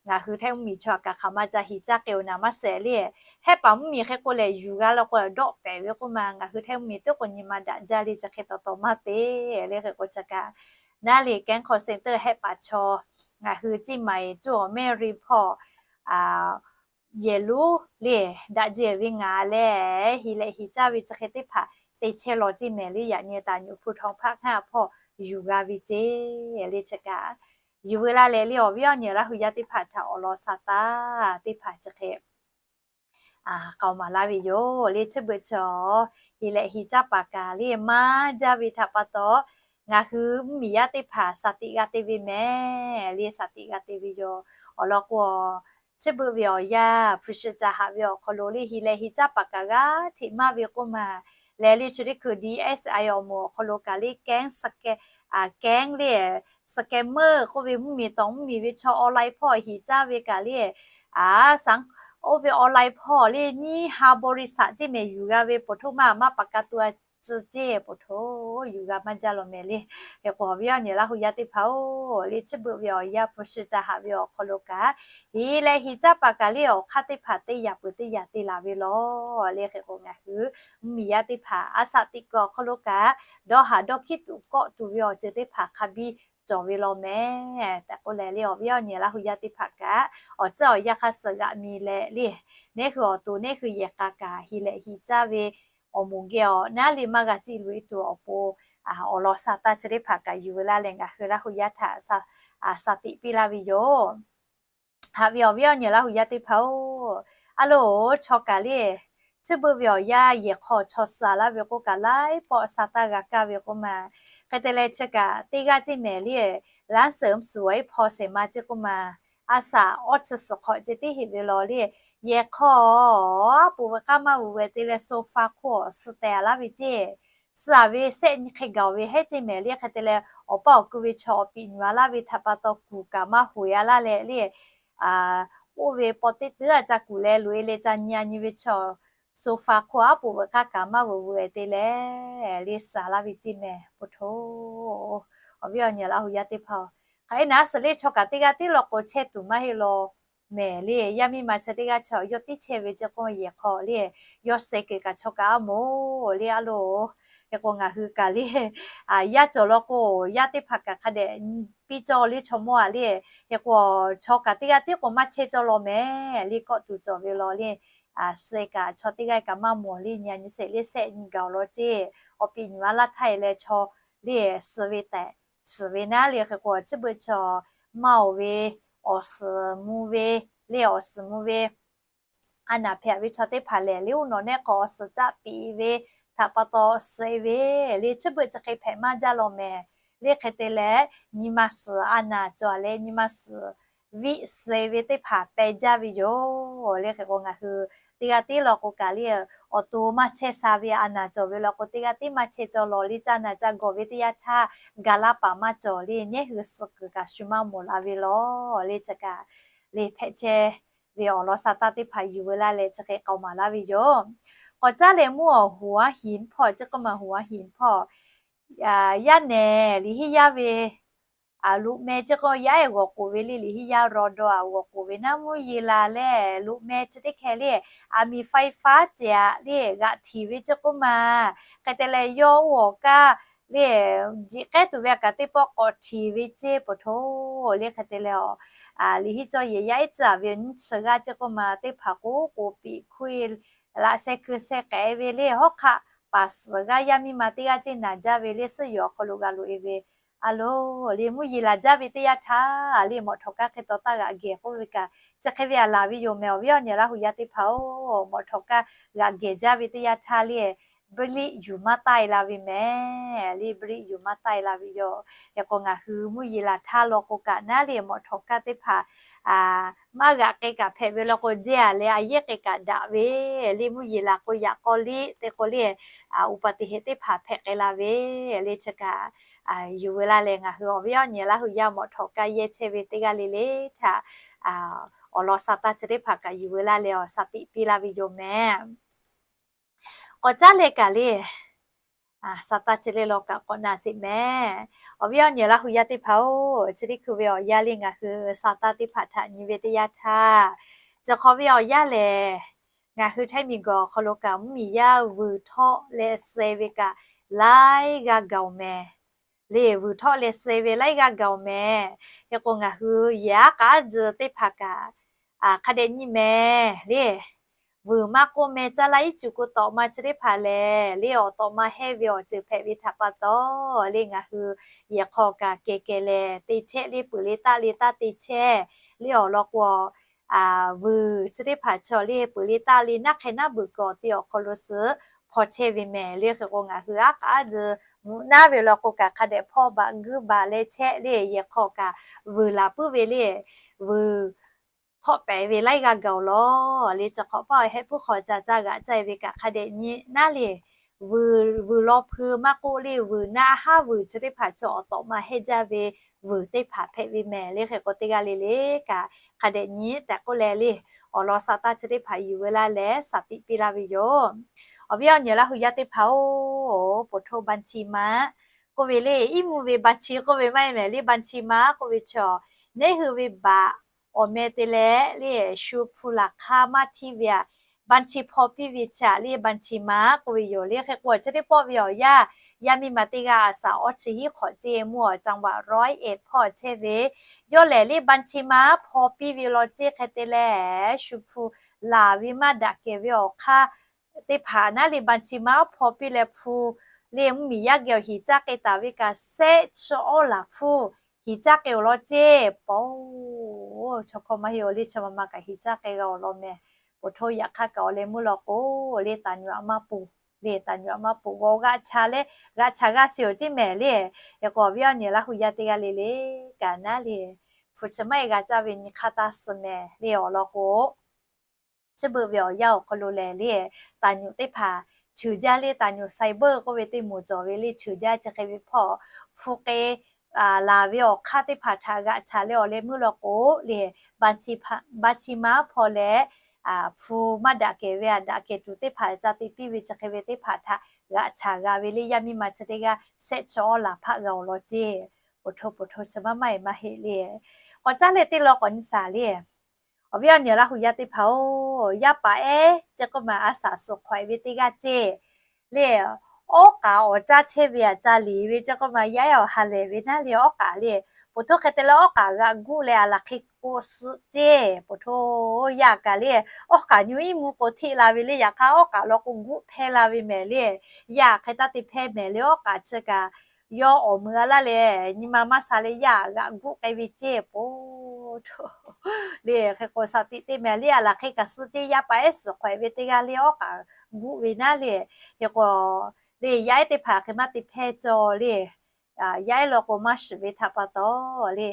Ngaˬ hui Htaiˇ mvuhˇmiˬ chaw kaꞈ hk'aˬ ma ca hiˍ caˇ k'ai-oˬ naˍ maˇ shehˍ le. Hehˆ paˍ mvuhˇmiˬ hk'e k'o lehˬ yuˬ g'a law k'o dawˆ pehˍ ve k'oˆ ma ngaˬ hui Htaiˇ mvuhˇmiˬ teˇ k'o nyi ma daꞈ jaˇ le chi hk'e tawˍ tawˍ maˇ te le hk'e k'o chi kaꞈ naˉ le K'aehˉ call center hehˆ paˍ chaw ngaˬ hui ceˇ ma e cuˇ awˬ mehˆ rim hpawˇ yehˬ lonˉ le daꞈ jehˬ ve ngaˬ leh hiˍ leh hiˍ caˇ ve chi hk'e teˇ hpaˍ te chehˇ law ceˇ mehˍ le yaꞈ nyi taˍ nyuꞈ hpu htaw hpaˆ ngaˇ hpawˇ yuˬ g'a ve ceˇ le chi kaꞈ yuˬ veu laˇ leh le awˬ viˉ awˬ nyi Laˇ hu yaˇ teˇ hpaˍ htaꞈ awˬ lawn sa taˇ teˇ hpaˍ chi hk'e k'aoˍ maˍ laˇ ve yoˬ le. Chi beuꞈ chi hiˍ leh hiˍ caˇ paˍ kaꞈ le maˇ jaˇ ve htaꞈ pa taw, ngaˬ hui mvuhˇmiˬ yaˇ teˇ hpaˍ shaˍ tiꞈ g'a te ve mehˍ le shaˍ tiꞈ g'a te ve yoˬ. Awˬ lawn k'o, chi beuꞈ ve awˬ yanˇ hpu shi ca haꞈ ve awˬ hk'aw lo le hiˍ leh hiˍ caˇ paˍ kaꞈ g'aˇ hteꞈ maˇ ve k'oˆ ma leh le chi teˇ hkui D S I awˬ moˍ awˬ hk'aw lo kaꞈ le kehˉ kehˉ le scammer k'oˆ ve mvuhˇmiˬ tawˍ mvuhˇmiˬ ve chaw online hpawˇ hiˍ caˇ ve kaꞈ le a saˍ oˇ ve online hpawˇ le nyiˇ ha บริษัท ceˇ mehˍ yuˬ g'a ve po hto maˇ maˇ paˍ ka tu a tcuh ceˇ po hto yuˬ g'a maˇ jaˇ law mehˍ le. Hk'e k'o awˬ viˉ awˬ nyi Laˇ hu yaˇ teˇ hpaˍ-oˬ le chi beuꞈ ve awˬ yanˇ hpu shi ca haꞈ ve awˬ hk'aw lo kaꞈ hiˍ leh hiˍ caˇ paˍ kaꞈ le awˬ hk'aˇ teˇ hpaˍ teˇ yaꞈ peuˬ teˇ yaꞈ te laˬ ve law le hk'e k'o ngaˬ hui mvuhˇmiˬ yaˇ teˇ hpaˍ a shaˍ tiꞈ kuiˬ awˬ hk'aw lo kaꞈ dawˇ haˍ dawˇ hkiˉ tuꞈ kawˆ tuˬ ve awˬ ceuˬ teˇ hpaˍ hk'a biˇ cawˬ ve law mehˍ tehꞈ k'oˆ leh le awˬ viˉ awˬ nyi Laˇ hu yaˇ teˇ hpaˍ kaꞈ awˬ ceuˬ awˬ yanˇ hk'a suhˍ g'aꞈ mi leh le nehˉ hui awˬ to nehˉ hui yehˬ k'a kaꞈ hiˍ leh hiˍ caˇ ve awˬ moˍ geh awˬ naˉ le maˇ g'a ciˇ loꞈ e tuˬ awˬ pon awˬ lawn sa taˇ chi teˇ hpaˍ kaꞈ yuˬ veu laˇ leh ngaˬ hui Laˇ hu yaˇ htaꞈ shaˍ tiꞈ piˇ laˇ ve yoˬ. Haꞈ ve awˬ viˉ awˬ nyi Laˇ hu yaˇ teˇ hpaˍ-oˬ, a loˍ chaw kaꞈ le chi beuꞈ ve awˬ yanˇ yehˬ hk'aw chaw suh laˇ ve k'oˆ kaꞈ laiˉ pawˆ sa taˇ g'a kaˇ ve k'oˆ ma. Hk'e te leh chi kaꞈ teˇ g'aˇ ceˇ mehˍ le laˇ suhˍ mvuhˇ suhˍ awˬ iˉ hpaw shehˍ ma ceˇ k'oˆ ma. A shaˍ awˇ chi suhˍ hk'awꞈ ceh tiˉ heˆ ve law le yehˬ hk'aw aˉ poꞈ veuꞈ k'aˇ maˇ vuiˬ vuiˬ te leh sofa hk'oˆ suh teh laˇ ve ceˇ. Suh a ve shehˆ nyi hk'e gaˬ ve heˉ ceˇ mehˍ le hk'e te leh awˬ paˇ awˬ ku ve chaw awˬ piꞈ nyuˬ a laˇ ve htaꞈ pa taw kuˬ kaꞈ maˇ hoꞈ e a laˇ leh le oˇ ve paw teˇ teuˉ a ca kuˬ leh loꞈ e leh ca nyi a nyi ve chaw sofa hk'oˆ aˉ poꞈ veuꞈ k'aˇ kaꞈ maˇ vuiˬ vuiˬ te leh le suh laˇ ve ceˇ mehˍ po hto. Awˬ viˉ awˬ nyi Laˇ hu yaˇ teˇ hpaˍ-oˬ, hk'aˬ hk'e naˉ suhˍ le chaw kaꞈ teˇ g'aˇ tiˉ law k'o chehˇ tuˬ maˇ heˆ law mehˍ le. Yaˇ miˇ ma chi teˇ g'aˇ chaw yawˇ tiˉ chehˇ ve ceˇ k'oˆ yehˬ hk'aw le yawˇ suh kuiˬ kaꞈ chaw kaꞈ a moˍ le a loˍ. Hk'e k'o ngaˬ hui kaꞈ le yaˇ cawˬ law k'o yaˇ teˇ hpaˍ kaꞈ hk'a dehꞈ piˇ cawˇ le chaw mawˇ a le. Hk'e k'o chaw kaꞈ teˇ g'aˇ tiˉ k'o maˇ chehˇ cawˇ law mehˍ le kawˆ tuˬ cawˬ ve law le suh kaꞈ chaw teˇ g'aˇ kaꞈ maˇ mawˬ le nyi a nyi shehˍ le shehˆ nyi gaˬ awˬ lawn ceˇ. Awˬ piꞈ nyuˬ a laˇ htaˇ e leh chaw le suh ve tehꞈ suhˍ ve naˉ le hk'e k'o chi beuꞈ chaw maˇ oˬ ve awˬ suhˍ mvuh ve le awˬ suhˍ mvuh ve a naˍ hpehꞈ ve chaw teˇ hpaˍ lehˬ le oˇ nawˬ nehˆ k'awꞈ awˬ suhˍ caˆ piꞈ ve htaꞈ pa taw suh e ve le chi beuꞈ chi hk'e hpehꞈ maˇ jaˇ law mehˍ le hk'e te leh nyi ma suhˍ a naˍ cawˬ leh nyi ma suhˍ viˆ suh e ve teˇ hpaˍ peh jaˇ ve yoˬ le hk'e k'o ngaˬ hui teˇ g'aˇ tiˉ law k'o kaꞈ le awˬ to maˇ chehˇ sha ve a naˍ cawˬ ve law k'o teˇ g'aˇ tiˉ maˇ chehˇ cawˇ law le caˇ naˍ caˇ gawˬ ve teˇ yanˇ htaˇ ga laˇ paˍ maˇ cawˬ le nehˉ hui suh kuiˬ kaꞈ shu maˇ mawˬ la ve law le chi kaꞈ le hpehꞈ chehˇ ve awˬ lawn sa taˇ teˇ hpaˍ yuˬ veu laˇ leh chi hk'e k'aoˍ maˍ laˇ ve yoˬ. K'awꞈ caˉ leh mvuhˇ awˬ hoꞈ aˉ hinˍ hpawˇ ceˇ k'oˆ ma hoꞈ aˉ hinˍ hpawˇ yaˇ nehˬ liꞈ hiˉ yaˇ ve loꞈ meh ceˇ k'o yaˇ ehˉ g'awˬ k'oˍ ve le liꞈ hiˉ yaˇ raw daw a g'awˬ k'oˍ ve naˉ mvuhˇ yeˬ la leh loꞈ meh chi teˇ hkeh le a miˬ faiˉ faˉ ceh a le g'aꞈ htiˍ ve ceˇ k'oˆ ma. Hk'e te leh yawˇ oˇ awˬ kaˇ le jiꞈ k'ehˉ tuˬ ve a kaꞈ teˇ pawˆ k'awꞈ htiˍ ve ceˇ po hto le hk'e te leh a liꞈ hiˉ cawˇ yehˬ yaˇ ehˉ tcuh a ve nyiˇ chi g'aˇ ceˇ k'oˆ ma teˇ hpaˍ k'oˆ k'oˍ piꞈ hkuˇ e laꞈ sheh keu sheh k'ehꞈ ve le hawˉ hk'aˆ paˍ suhˍ g'aˇ yaˇ miˇ ma teˇ g'aˇ ceˇ naˍ jaˇ ve le suhˉ yoˬ awˬ hk'aw lo g'a loꞈ e ve a loˍ le mvuhˇ yeˬ laˬ jaˇ ve teˇ yanˇ htaˇ le mawꞈ htawꞈ kaˇ hk'e taw taˇ g'aꞈ gehˬ k'oˆ ve kaꞈ chi hk'e ve a laˬ ve yoˬ mehˍ awˬ viˉ awˬ nyi Laˇ hu yaˇ teˇ hpaˍ-oˬ. Mawꞈ htawꞈ kaˇ g'aꞈ gehˬ jaˇ ve teˇ yanˇ htaˇ le briˆ yuˬ maˇ taˆ e la ve mehˍ le, briˆ yuˬ maˇ taˆ e la ve yoˬ. Hk'e k'o ngaˬ hui mvuhˇ yeˬ laˬ htaˇ law k'o kaꞈ naˉ le mawꞈ htawꞈ kaˇ teˇ hpaˍ maˇ g'aꞈ k'ai kaꞈ hpehꞈ ve law k'o, jehˇ a leh a yehˇ k'ai kaꞈ daꞈ ve le, mvuhˇ yeˬ laˬ k'o yaꞈ k'aw liˇ te k'o le, อุบัติเหตุ teˇ hpaˍ hpehꞈ k'ai la ve le, chi kaꞈ yuˬ ve laˇ leh ngaˬ hui awˬ viˉ awˬ nyi Laˇ hu yaˇ mawꞈ htawꞈ kaˇ yehˇ chehˇ ve teˇ g'aˇ le le htaꞈ awˬ lawn sa taˇ chi teˇ hpaˍ kaꞈ yuˬ ve laˇ leh awˬ sa tiꞈ piˇ laˇ ve yoˬ mehˍ. K'awꞈ caˉ leh kaꞈ le, sa taˇ chi le law kaꞈ k'awꞈ na sheˍ mehˍ. Awˬ viˉ awˬ nyi Laˇ hu yaˇ teˇ hpaˍ-oˬ, chi teˇ hkui ve awˬ yanˇ le ngaˬ hui sa taˇ teˇ hpaˍ htaꞈ nyi ve teˇ yanˇ htaˇ, chi hk'awꞈ ve awˬ yanˇ lehˬ, ngaˬ hui Htaiˇ miˬ guiˬ awˬ hk'aw lo kaꞈ mvuhˇmiˬ yaˇ vuiˬ htawˆ leh suh ve kaꞈ laiˉ g'aˇ gaˬ-oˬ mehˍ le. Vuiˬ htawˆ leh suh ve laiˉ g'aˇ gaˬ-oˬ mehˍ. Hk'e k'o ngaˬ hui yehˬ aˉ k'aˉ tcuh teˇ hpaˍ kaꞈ hk'a dehꞈ nyi mehˍ le. Vuiˬ maˇ k'oˆ meh caˇ laˇ iˉ cuˬ k'o tawꞈ ma chi teˇ hpaˍ lehˬ le, awˬ tawꞈ ma hehˇ ve awˬ ceuˬ hpehꞈ ve htaꞈ pa taw le, ngaˬ hui yehˬ hk'aw kaꞈ kehˬ kehˬ lehˬ te chehˇ le, peuˬ le taˆ le taˇ te chehˇ le awˬ lawn k'o, vuiˬ chi teˇ hpaˍ chaw le peuˬ le taˆ le naˉ hk'e naˉ beuˬ kuiˬ awˬ te awˬ hk'aw lo suh hpaw chehˇ ve mehˍ le. Hk'e k'o ngaˬ hui aˉ k'aˉ tcuh mvuhꞈ naˉ ve law k'o kaꞈ hk'a dehꞈ hpawˇ baˬ guiˇ baˬ leh chehˇ le, yehˬ hk'aw kaꞈ vuiˬ laˬ puiˉ ve le, vuiˬ htawˆ pehˍ ve laiˉ g'aˇ gaˬ-oˬ law le. Chi hk'awꞈ paˆ awˬ hehˆ puiˉ hk'aw ca caˇ g'aꞈ caˇ ve kaꞈ hk'a dehꞈ nyi naˉ le, vuiˬ law hpui maˇ k'oˆ le, vuiˬ naˆ haˉ vuiˬ chi teˇ hpaˍ chaw awˬ tawꞈ ma hehˇ jaˇ ve vuiˬ teˇ hpaˍ hpehꞈ ve mehˍ le. Hk'e k'o teˇ g'aˇ le le kaꞈ hk'a dehꞈ nyi tehꞈ k'oˆ leh le, awˬ lawn sa taˇ chi teˇ hpaˍ yuˬ ve laˇ leh sa tiꞈ piˇ laˇ ve yoˬ. Awˬ viˉ awˬ nyi Laˇ hu yaˇ teˇ hpaˍ-oˬ, โปรโท บัญชีม้า k'oˆ ve le, iˉ mvuhˇ ve บัญชี k'oˆ ve maˇ heˆ mehˍ le, บัญชีม้า k'oˆ ve chaw neˉ hui ve baꞈ awˬ meh te leh le, shu hpu laˬ hk'aˇ maˇ htiˇ ve aꞈ บัญชี hpaw piˇ ve chaꞈ le บัญชีม้า k'oˆ ve yoˬ le. Hk'e k'o chi teˇ pawˆ ve awˬ yanˇ, yaˇ miˇ ma teˇ g'aˇ a saˍ awˇ chi hiˉ hk'awꞈ ceˇ mvuhˇ awˬ จังหวัดร้อยเอ็ด hpawˇ chehˇ ve, yawˇ lehˬ le บัญชีม้า hpaw piˇ ve law ceˇ hk'e te leh, shu hpu laˬ ve maˇ daꞈ kehˬ ve awˬ hk'aˇ teˇ hpaˍ naˉ le บัญชีม้า hpaw piˇ leh hpu le mvuhˇmiˬ yaˇ geh awˬ hiˍ caˇ k'ai taˍ ve kaꞈ shehˆ chi awˉ laˬ hpfuhˇ hiˍ caˇ k'ai-oˬ law ceˇ paw-oˬ. Chaw hkawˇ maˇ heˆ-oˬ le, chi ma ma kaꞈ hiˍ caˇ k'ai g'a-oˬ law mehˍ. โปรโท yaꞈ hk'aˇ kaꞈ awˬ leh meuˇ law k'o le, taˍ nyuꞈ aꞈ maˇ poˬ le, taˍ nyuꞈ aꞈ maˇ poˬ g'a-oˬ, g'aꞈ cha le, g'aꞈ cha g'aˇ shiˍ-oˬ ceˇ mehˍ le. Hk'e k'o awˬ viˉ awˬ nyi Laˇ hu yaˇ teˇ g'aˇ le le kaꞈ naˉ le, hpu chi maˇ heˆ g'a caˇ ve nyi hk'aˇ taˇ suh mehˍ le awˬ lawn k'o, chi beuꞈ ve awˬ yanˇ awˬ hk'aw lo lehˬ le, taˍ nyuꞈ teˇ hpaˍ cheuˬ jaˇ le, taˍ nyuꞈ ไซเบอร์ k'oˆ ve teˇ moˍ cawˬ ve le, cheuˬ jaˇ chi hk'e ve hpawˇ hpu k'e laˬ ve awˬ hk'aˇ teˇ hpaˍ htaꞈ g'aꞈ cha leh awˬ leh meuˇ law k'o le, บัญชีม้า hpaw leh hpu maˇ daꞈ kehˬ ve aꞈ daꞈ kehˬ tuˬ teˇ hpaˍ ca te piˇ ve chi hk'e ve teˇ hpaˍ htaꞈ g'aꞈ cha g'a ve le, yaˇ miˇ ma chi teˇ g'aˇ shehˆ chi awˉ laˬ hpaˆ g'a-oˬ law ceˇ. โปรโท โปรโท chi maˇ maˇ heˆ maˇ heˆ le. K'awꞈ caˉ leh teˇ law k'awꞈ nyi shaˍ le. Awˬ viˉ awˬ nyi Laˇ hu yaˇ teˇ hpaˍ-oˬ, yaˇ paˍ ehˉ ceˇ k'oˆ ma a shaˍ suhˍ hk'awꞈ e ve teˇ g'aˇ ceˇ le, awˉ k'aꞈ awˬ caˇ chehˇ ve aꞈ ca liˍ ve ceˇ k'oˆ ma yaˇ ehˉ awˬ ha lehˬ ve naˉ le, awˉ k'aꞈ le, โปรโท hk'e te leh awˉ k'aꞈ g'aꞈ guˆ leh aˬ laˬ hk'e k'o suh ceˇ. โปรโท yaˇ kaꞈ le, awˉ k'aꞈ nyi iˉ mvuhˇ k'o hteˆ la ve le, yaꞈ hk'aˇ awˉ k'aꞈ law k'o guˆ hpehˇ la ve mehˍ le, yaˇ hk'e taˇ te hpehˇ mehˍ le, awˉ k'aꞈ chi kaꞈ yawˇ awˬ meuꞈ a laˇ leh nyi ma maˇ sha leh yaˇ g'aꞈ guˆ k'ai ve ceˇ โปรโท le. Hk'e k'o shaˍ tiꞈ te mehˍ le, aˬ laˬ hk'e kaꞈ suh ceˇ, yaˇ paˍ ehˉ suhˍ hk'awꞈ e ve teˇ g'aˇ le awˉ k'aꞈ guˆ ve naˉ le. Hk'e k'o le yaˇ ehˉ teˇ hpaˍ hk'e maˇ te hpehˇ cawˬ le, yaˇ ehˉ law k'o maˇ shiˍ ve htaꞈ pa taw le,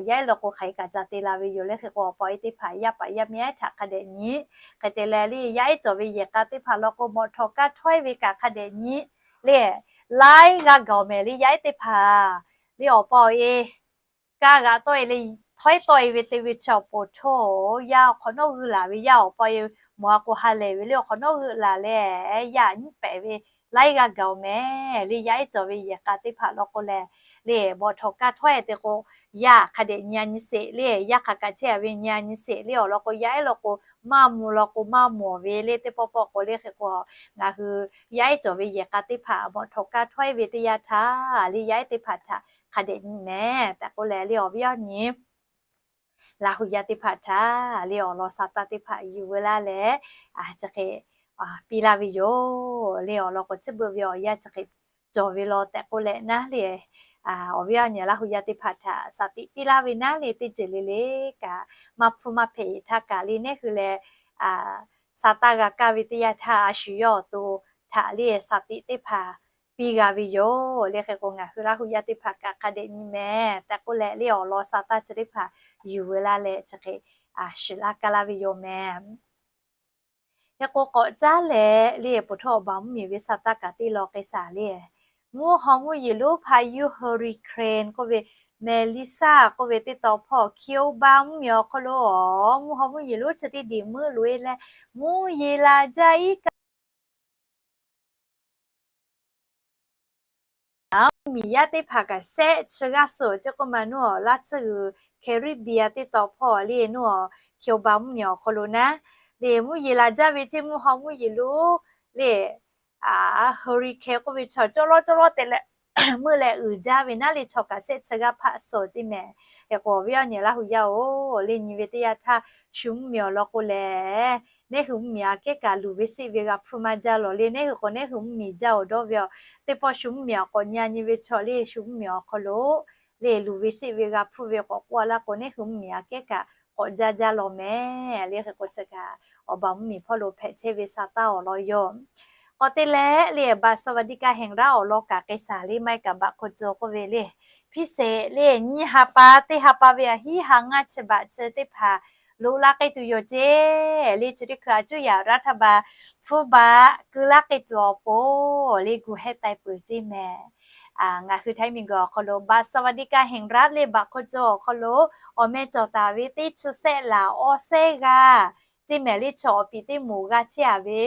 yaˇ ehˉ law k'o hk'aˬ hk'e kaꞈ ca te la ve yoˬ le. Hk'e k'o awˬ pa awˬ e teˇ hpaˍ yaˇ paˍ yaˇ miˇ ehˉ htaꞈ hk'a dehꞈ nyi. Hk'e te leh le yaˇ ehˉ cawˬ ve yehˬ k'a teˇ hpaˍ law k'o mawꞈ htawꞈ kaˇ htawˇ e ve kaꞈ hk'a dehꞈ nyi le, laiˉ g'aˇ gaˬ-oˬ mehˍ le. Yaˇ ehˉ teˇ hpaˍ le awˬ pa awˬ e kaˇ g'aꞈ tawˆ e le, htawˇ tawˆ e ve te ve chi awˬ โปรโท yaˇ awˬ hk'awꞈ nawˉ g'euˆ laˬ ve yaˇ awˬ pa awˬ e mawˬ a k'o ha lehˬ ve le, awˬ hk'awꞈ nawˉ g'euˆ laˬ leh yaˇ nyiˉ pehˍ ve laiˉ g'aˇ gaˬ-oˬ mehˍ le. Yaˇ ehˉ cawˬ ve yehˬ k'a teˇ hpaˍ law k'o lehˬ le, mawꞈ htawꞈ kaˇ htawˇ e te k'o yaˇ hk'a dehꞈ nyi a nyi sheˍ le, yaˇ hk'aˬ kaꞈ chehˇ a ve nyi a nyi sheˍ le awˬ lawn k'o, yaˇ ehˉ law k'o maˇ mvuh law k'o maˇ mvuh ve le. Teˇ pawˆ pawˆ k'o le hk'e k'o ngaˬ hui yaˇ ehˉ cawˬ ve yehˬ k'a teˇ hpaˍ mawꞈ htawꞈ kaˇ htawˇ e ve teˇ yanˇ htaˇ le yaˇ ehˉ teˇ hpaˍ htaꞈ hk'a dehꞈ nyi mehˍ tehꞈ k'oˆ leh le awˬ viˉ awˬ nyi Laˇ hu yaˇ teˇ hpaˍ htaꞈ le awˬ lawn sa taˇ teˇ hpaˍ yuˬ veu laˇ leh chi hk'e piˇ laˇ ve yoˬ le. Awˬ lawn k'o chi beuꞈ ve awˬ yanˇ chi hk'e cawˬ ve law tehꞈ k'oˆ leh naˉ le, awˬ viˉ awˬ nyi Laˇ hu yaˇ teˇ hpaˍ htaꞈ shaˍ tiꞈ piˇ laˇ ve naˉ le teˇ ceuˬ le le kaꞈ maˇ hpfuhˇ maˇ hpehꞈ htaˇ kaꞈ le neˉ hui leh sa taˇ g'a kaˇ ve teˇ yanˇ htaˇ a shu yawˇ awˬ to htaꞈ le สติ teˇ hpaˍ piˇ g'a ve yoˬ le. Hk'e k'o ngaˬ hui Laˇ hu yaˇ teˇ hpaˍ kaꞈ hk'a dehꞈ nyi mehˍ tehꞈ k'oˆ leh le awˬ lawn sa taˇ chi teˇ hpaˍ yuˬ veu laˇ leh chi hk'e shiˍ laˇ kaˇ laˇ ve yoˬ mehˍ. Hk'e k'o k'awꞈ caˉ leh le พระเจ้า awˬ baˬ mvuhˇmiˬ ve sa taˇ kaꞈ teˇ law k'ai shaˍ le, mvuhˇ haw mvuhˇ yeˬ lonˉ พายุ hurricane k'oˆ ve, Melissa k'oˆ ve teˇ taw hpawˇ คิวบา mvuhˇmiˬ awˬ hk'aw lo mvuhˇ haw mvuhˇ yeˬ lonˉ chi teˇ diˬ meuˆ loꞈ-e leh mvuhˇ yeˬ la jaˇ iˉ kaꞈ mvuhˇmiˬ yaˇ teˇ hpaˍ kaꞈ sehˆ chi g'aˇ suhˍ ceˇ k'oˆ ma nuˇ awˬ laˇ tsuhˇ g'uiˬ Caribbean teˇ taw hpawˇ le nuˇ awˬ คิวบา mvuhˇmiˬ awˬ hk'aw lo naˉ le mvuhˇ yeˬ la jaˇ ve ceˇ mvuhˇ haw mvuhˇ yeˬ lonˉ le hurricane k'oˆ ve chaw cawˇ lawˇ cawˇ lawˇ te leh meuˆ leh uiˍ jaˇ ve naˉ le chaw kaꞈ sehˆ chi g'aˇ hpaˆ suhˍ ceˇ mehˍ. Hk'e k'o awˬ viˉ awˬ nyi Laˇ hu yaˇ-oˬ le nyi ve teˇ yanˇ htaˇ shu mvuhˇmiˬ awˬ lawn k'o lehˬ, neˉ hui mvuhˇmiˬ aꞈ kehˉ kaꞈ luˬ ve seˆ ve g'a hpfuhˇ maˇ jaˇ lawˬ le. Neˉ hui k'o neˉ hui mvuhˇmiˬ jaˇ-oˬ dawˇ ve aˬ, teˇ pawˆ shu mvuhˇmiˬ aꞈ k'awꞈ nyi nyi ve chaw le shu mvuhˇmiˬ awˬ hk'aw lo le luˬ ve seˆ ve g'a hpfuhˇ ve k'awꞈ k'oˆ a laˇ k'o neˉ hui mvuhˇmiˬ aꞈ kehˉ kaꞈ k'awꞈ jaˇ jaˇ lawˬ mehˍ le. Hk'e k'o chi kaꞈ awˬ baˬ mvuhˇmiˬ hpawˇ lo hpehꞈ chehˇ ve sa taˇ awˬ lawn yoˬ. K'awꞈ te leh le บัตรสวัสดิการแห่งรัฐ awˬ lawn kaꞈ k'ai shaˍ le maˇ heˆ kaꞈ บัตรคนจน k'oˆ ve le hpiˇ sheˍ le nyiˇ ha pa teˇ ha pa ve aꞈ hiˉ ha ngaˇ chi baꞈ chi teˇ hpaˍ loꞈ la k'ai tuˬ yoˬ ceˇ le. Chi teˇ hkui a cuˇ yaꞈ รัฐบาล hpfuhˇ baꞈ keu laˇ k'ai tuˬ awˬ pon le gu hehˉ taiˍ peuˬ ceˇ mehˍ. Ngaˬ hui Htaiˇ miˬguiˬ awˬ hk'aw lo บัตรสวัสดิการแห่งรัฐ le บัตรคนจน awˬ hk'aw lo awˬ meh cawˬ taˍ ve teˇ chi sehˆ laˬ awˇ sehˉ g'aˇ ceˇ mehˍ le. Chi awˬ piˍ teˇ moˍ g'a chehˇ a ve,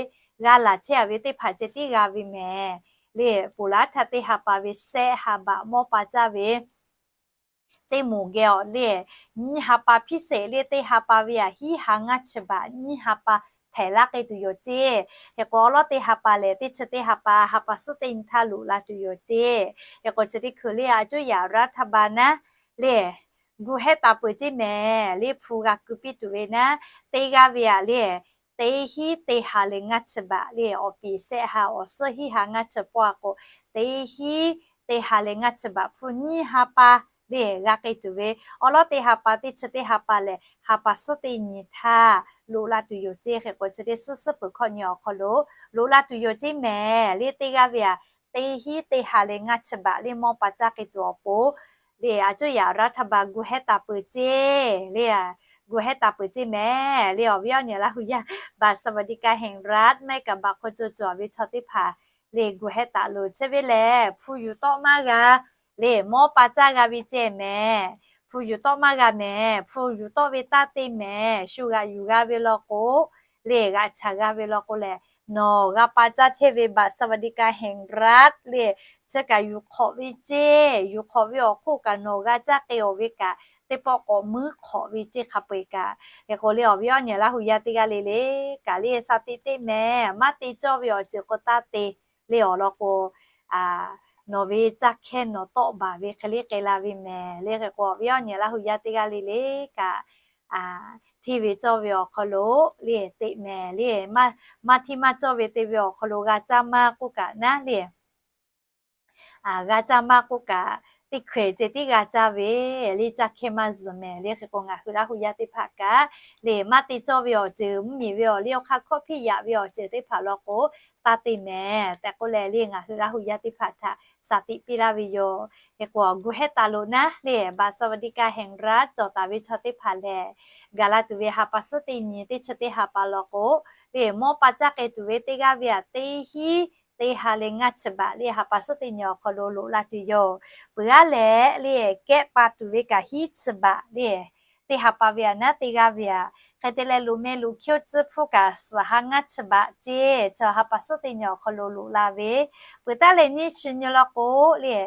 g'a laˬ chehˇ a ve teˇ hpaˍ ceh tiˉ g'a ve mehˍ le. Ponˬ laˇ htaˇ teˇ ha pa ve sehˆ ha baꞈ mawˇ pa caˇ ve teˇ moˍ geh awˬ le nyiˇ ha pa hpiˇ sheˍ le teˇ ha pa ve aꞈ hiˉ ha ngaˇ chi baꞈ nyiˇ ha pa htehꞈ laˇ k'ai tuˬ yoˬ ceˇ. Hk'e k'o awˉ lawˉ teˇ ha pa lehˬ teˇ chi teˇ ha pa ha pa suhˉ teˇ nyi htaˇ loꞈ la tuˬ yoˬ ceˇ. Hk'e k'o chi teˇ hkui le a cuˇ yaꞈ รัฐบาล naˉ le gu hehˉ taˍ peuˬ ceˇ mehˍ le hpu g'a keu piˇ tuˬ ve naˉ teˇ g'aˇ ve aꞈ le teˇ hiˉ teˇ ha leh ngaˇ chi baꞈ le awˬ piˍ sehˆ ha awˬ suhˉ hiˉ ha ngaˇ chi pawˆ a k'o teˇ hiˉ teˇ ha leh ngaˇ chi baꞈ hpfuhˇ nyiˇ ha pa le g'a k'ai tuˬ ve awˉ lawˉ teˇ ha pa teˇ chi teˇ ha pa lehˬ ha pa suhˉ teˇ nyi htaˇ loꞈ la tuˬ yoˬ ceˇ. Hk'e k'o chi teˇ suhˉ suhˉ peuˬ hkawˇ nyi awˬ hk'aw lo loꞈ la tuˬ yoˬ ceˇ mehˍ le teˇ g'aˇ ve aꞈ teˇ hiˉ teˇ ha leh ngaˇ chi baꞈ le mawˇ pa caˇ k'ai tuˬ awˬ pon le a cuˇ yaꞈ รัฐบาล gu hehˉ taˍ peuˬ ceˇ le gu hehˉ taˍ peuˬ ceˇ mehˍ le. Awˬ viˉ awˬ nyi Laˇ hu yaˇ บัตรสวัสดิการแห่งรัฐ maˇ heˆ kaꞈ บัตรคนจน cawˬ ve chaw teˇ hpaˍ le gu hehˉ taˍ loˬ. Chi ve lehˬ hpu yuˬ tawˆ maˇ g'a le mawˇ pa caˇ g'a ve ceˇ mehˍ. Hpu yuˬ tawˆ maˇ g'a mehˍ. Hpu yuˬ tawˆ ve taˇ te mehˍ. Shu g'aꞈ yuˬ g'a ve law k'o le g'aꞈ chaˬ g'a ve law k'o lehˬ nawˬ g'a pa caˇ chehˇ ve บัตรสวัสดิการแห่งรัฐ le chi kaꞈ yuˬ hk'awꞈ ve ceˇ. Yuˬ hk'awꞈ ve awˬ hk'oˆ kaꞈ nawˬ g'a caˇ k'ai awˬ ve kaꞈ teˇ pawˆ k'awꞈ muiˉ hk'awꞈ ve ceˇ hk'a peu-eˬ kaꞈ. Hk'e k'o le awˬ viˉ awˬ nyi Laˇ hu yaˇ teˇ g'aˇ le le kaꞈ le sa teˇ teˇ mehˍ maˇ te cawˇ ve awˬ ceuˬ k'o taˇ te le awˬ lawn k'o nawˬ ve caˇ hkehˇ nawˬ tawˆ baˬ ve hk'e le k'ai la ve mehˍ le. Hk'e k'o awˬ viˉ awˬ nyi Laˇ hu yaˇ teˇ g'aˇ le le kaꞈ hteˇ ve cawˇ ve awˬ hk'aw lo le teꞈ mehˍ le maˇ hteˇ maˇ cawˇ ve te ve awˬ hk'aw lo g'a caˇ maˇ k'oˆ kaꞈ naˉ le g'a caˇ maˇ k'oˆ kaꞈ teˇ hkeh ceh tiˉ g'a caˇ ve le caˇ hkehˇ maˇ zuhˬ mehˍ le. Hk'e k'o ngaˬ hui Laˇ hu yaˇ teˇ hpaˍ kaꞈ le maˇ te cawˇ ve awˬ ceuˬ mvuhˇmiˬ ve awˬ liˇ awˬ hk'aˇ hkawˇ hpiˇ yaꞈ ve awˬ ceuˬ teˇ hpaˍ law k'o taˇ te mehˍ tehꞈ k'oˆ leh le ngaˬ hui Laˇ hu yaˇ teˇ hpaˍ htaꞈ สติ piˇ laˇ ve yoˬ. Hk'e k'o gu hehˉ taˍ loˬ naˉ le บัตรสวัสดิการแห่งรัฐ cawˬ taˍ ve chaw teˇ hpaˍ lehˬ gaˬ la tuˬ ve ha pa suhˉ teˇ nyi teˇ chi teˇ ha pa law k'o le mawˇ pa caˇ k'ai tuˬ ve teˇ g'aˇ ve aꞈ teˇ hiˉ teˇ ha leh ngaˇ chi baꞈ le ha pa suhˉ teˇ nyi awˬ hk'aw lo loꞈ la tuˬ yoˬ. Peuˬ aˉ leh le kehˉ pa tuˬ ve kaꞈ hiˉ chi baꞈ le teˇ ha pa ve aꞈ naˉ teˇ g'aˇ ve aꞈ hk'e te leh loꞈ meh loꞈ hkiˇ-oˇ tcuhˇ hpfuhˇ kaꞈ suhˍ ha ngaˇ chi baꞈ ceˇ chi ha pa suhˉ teˇ nyi awˬ hk'aw lo loꞈ la ve. Peuˬ taˉ leh nyiˇ chi nyi law k'o le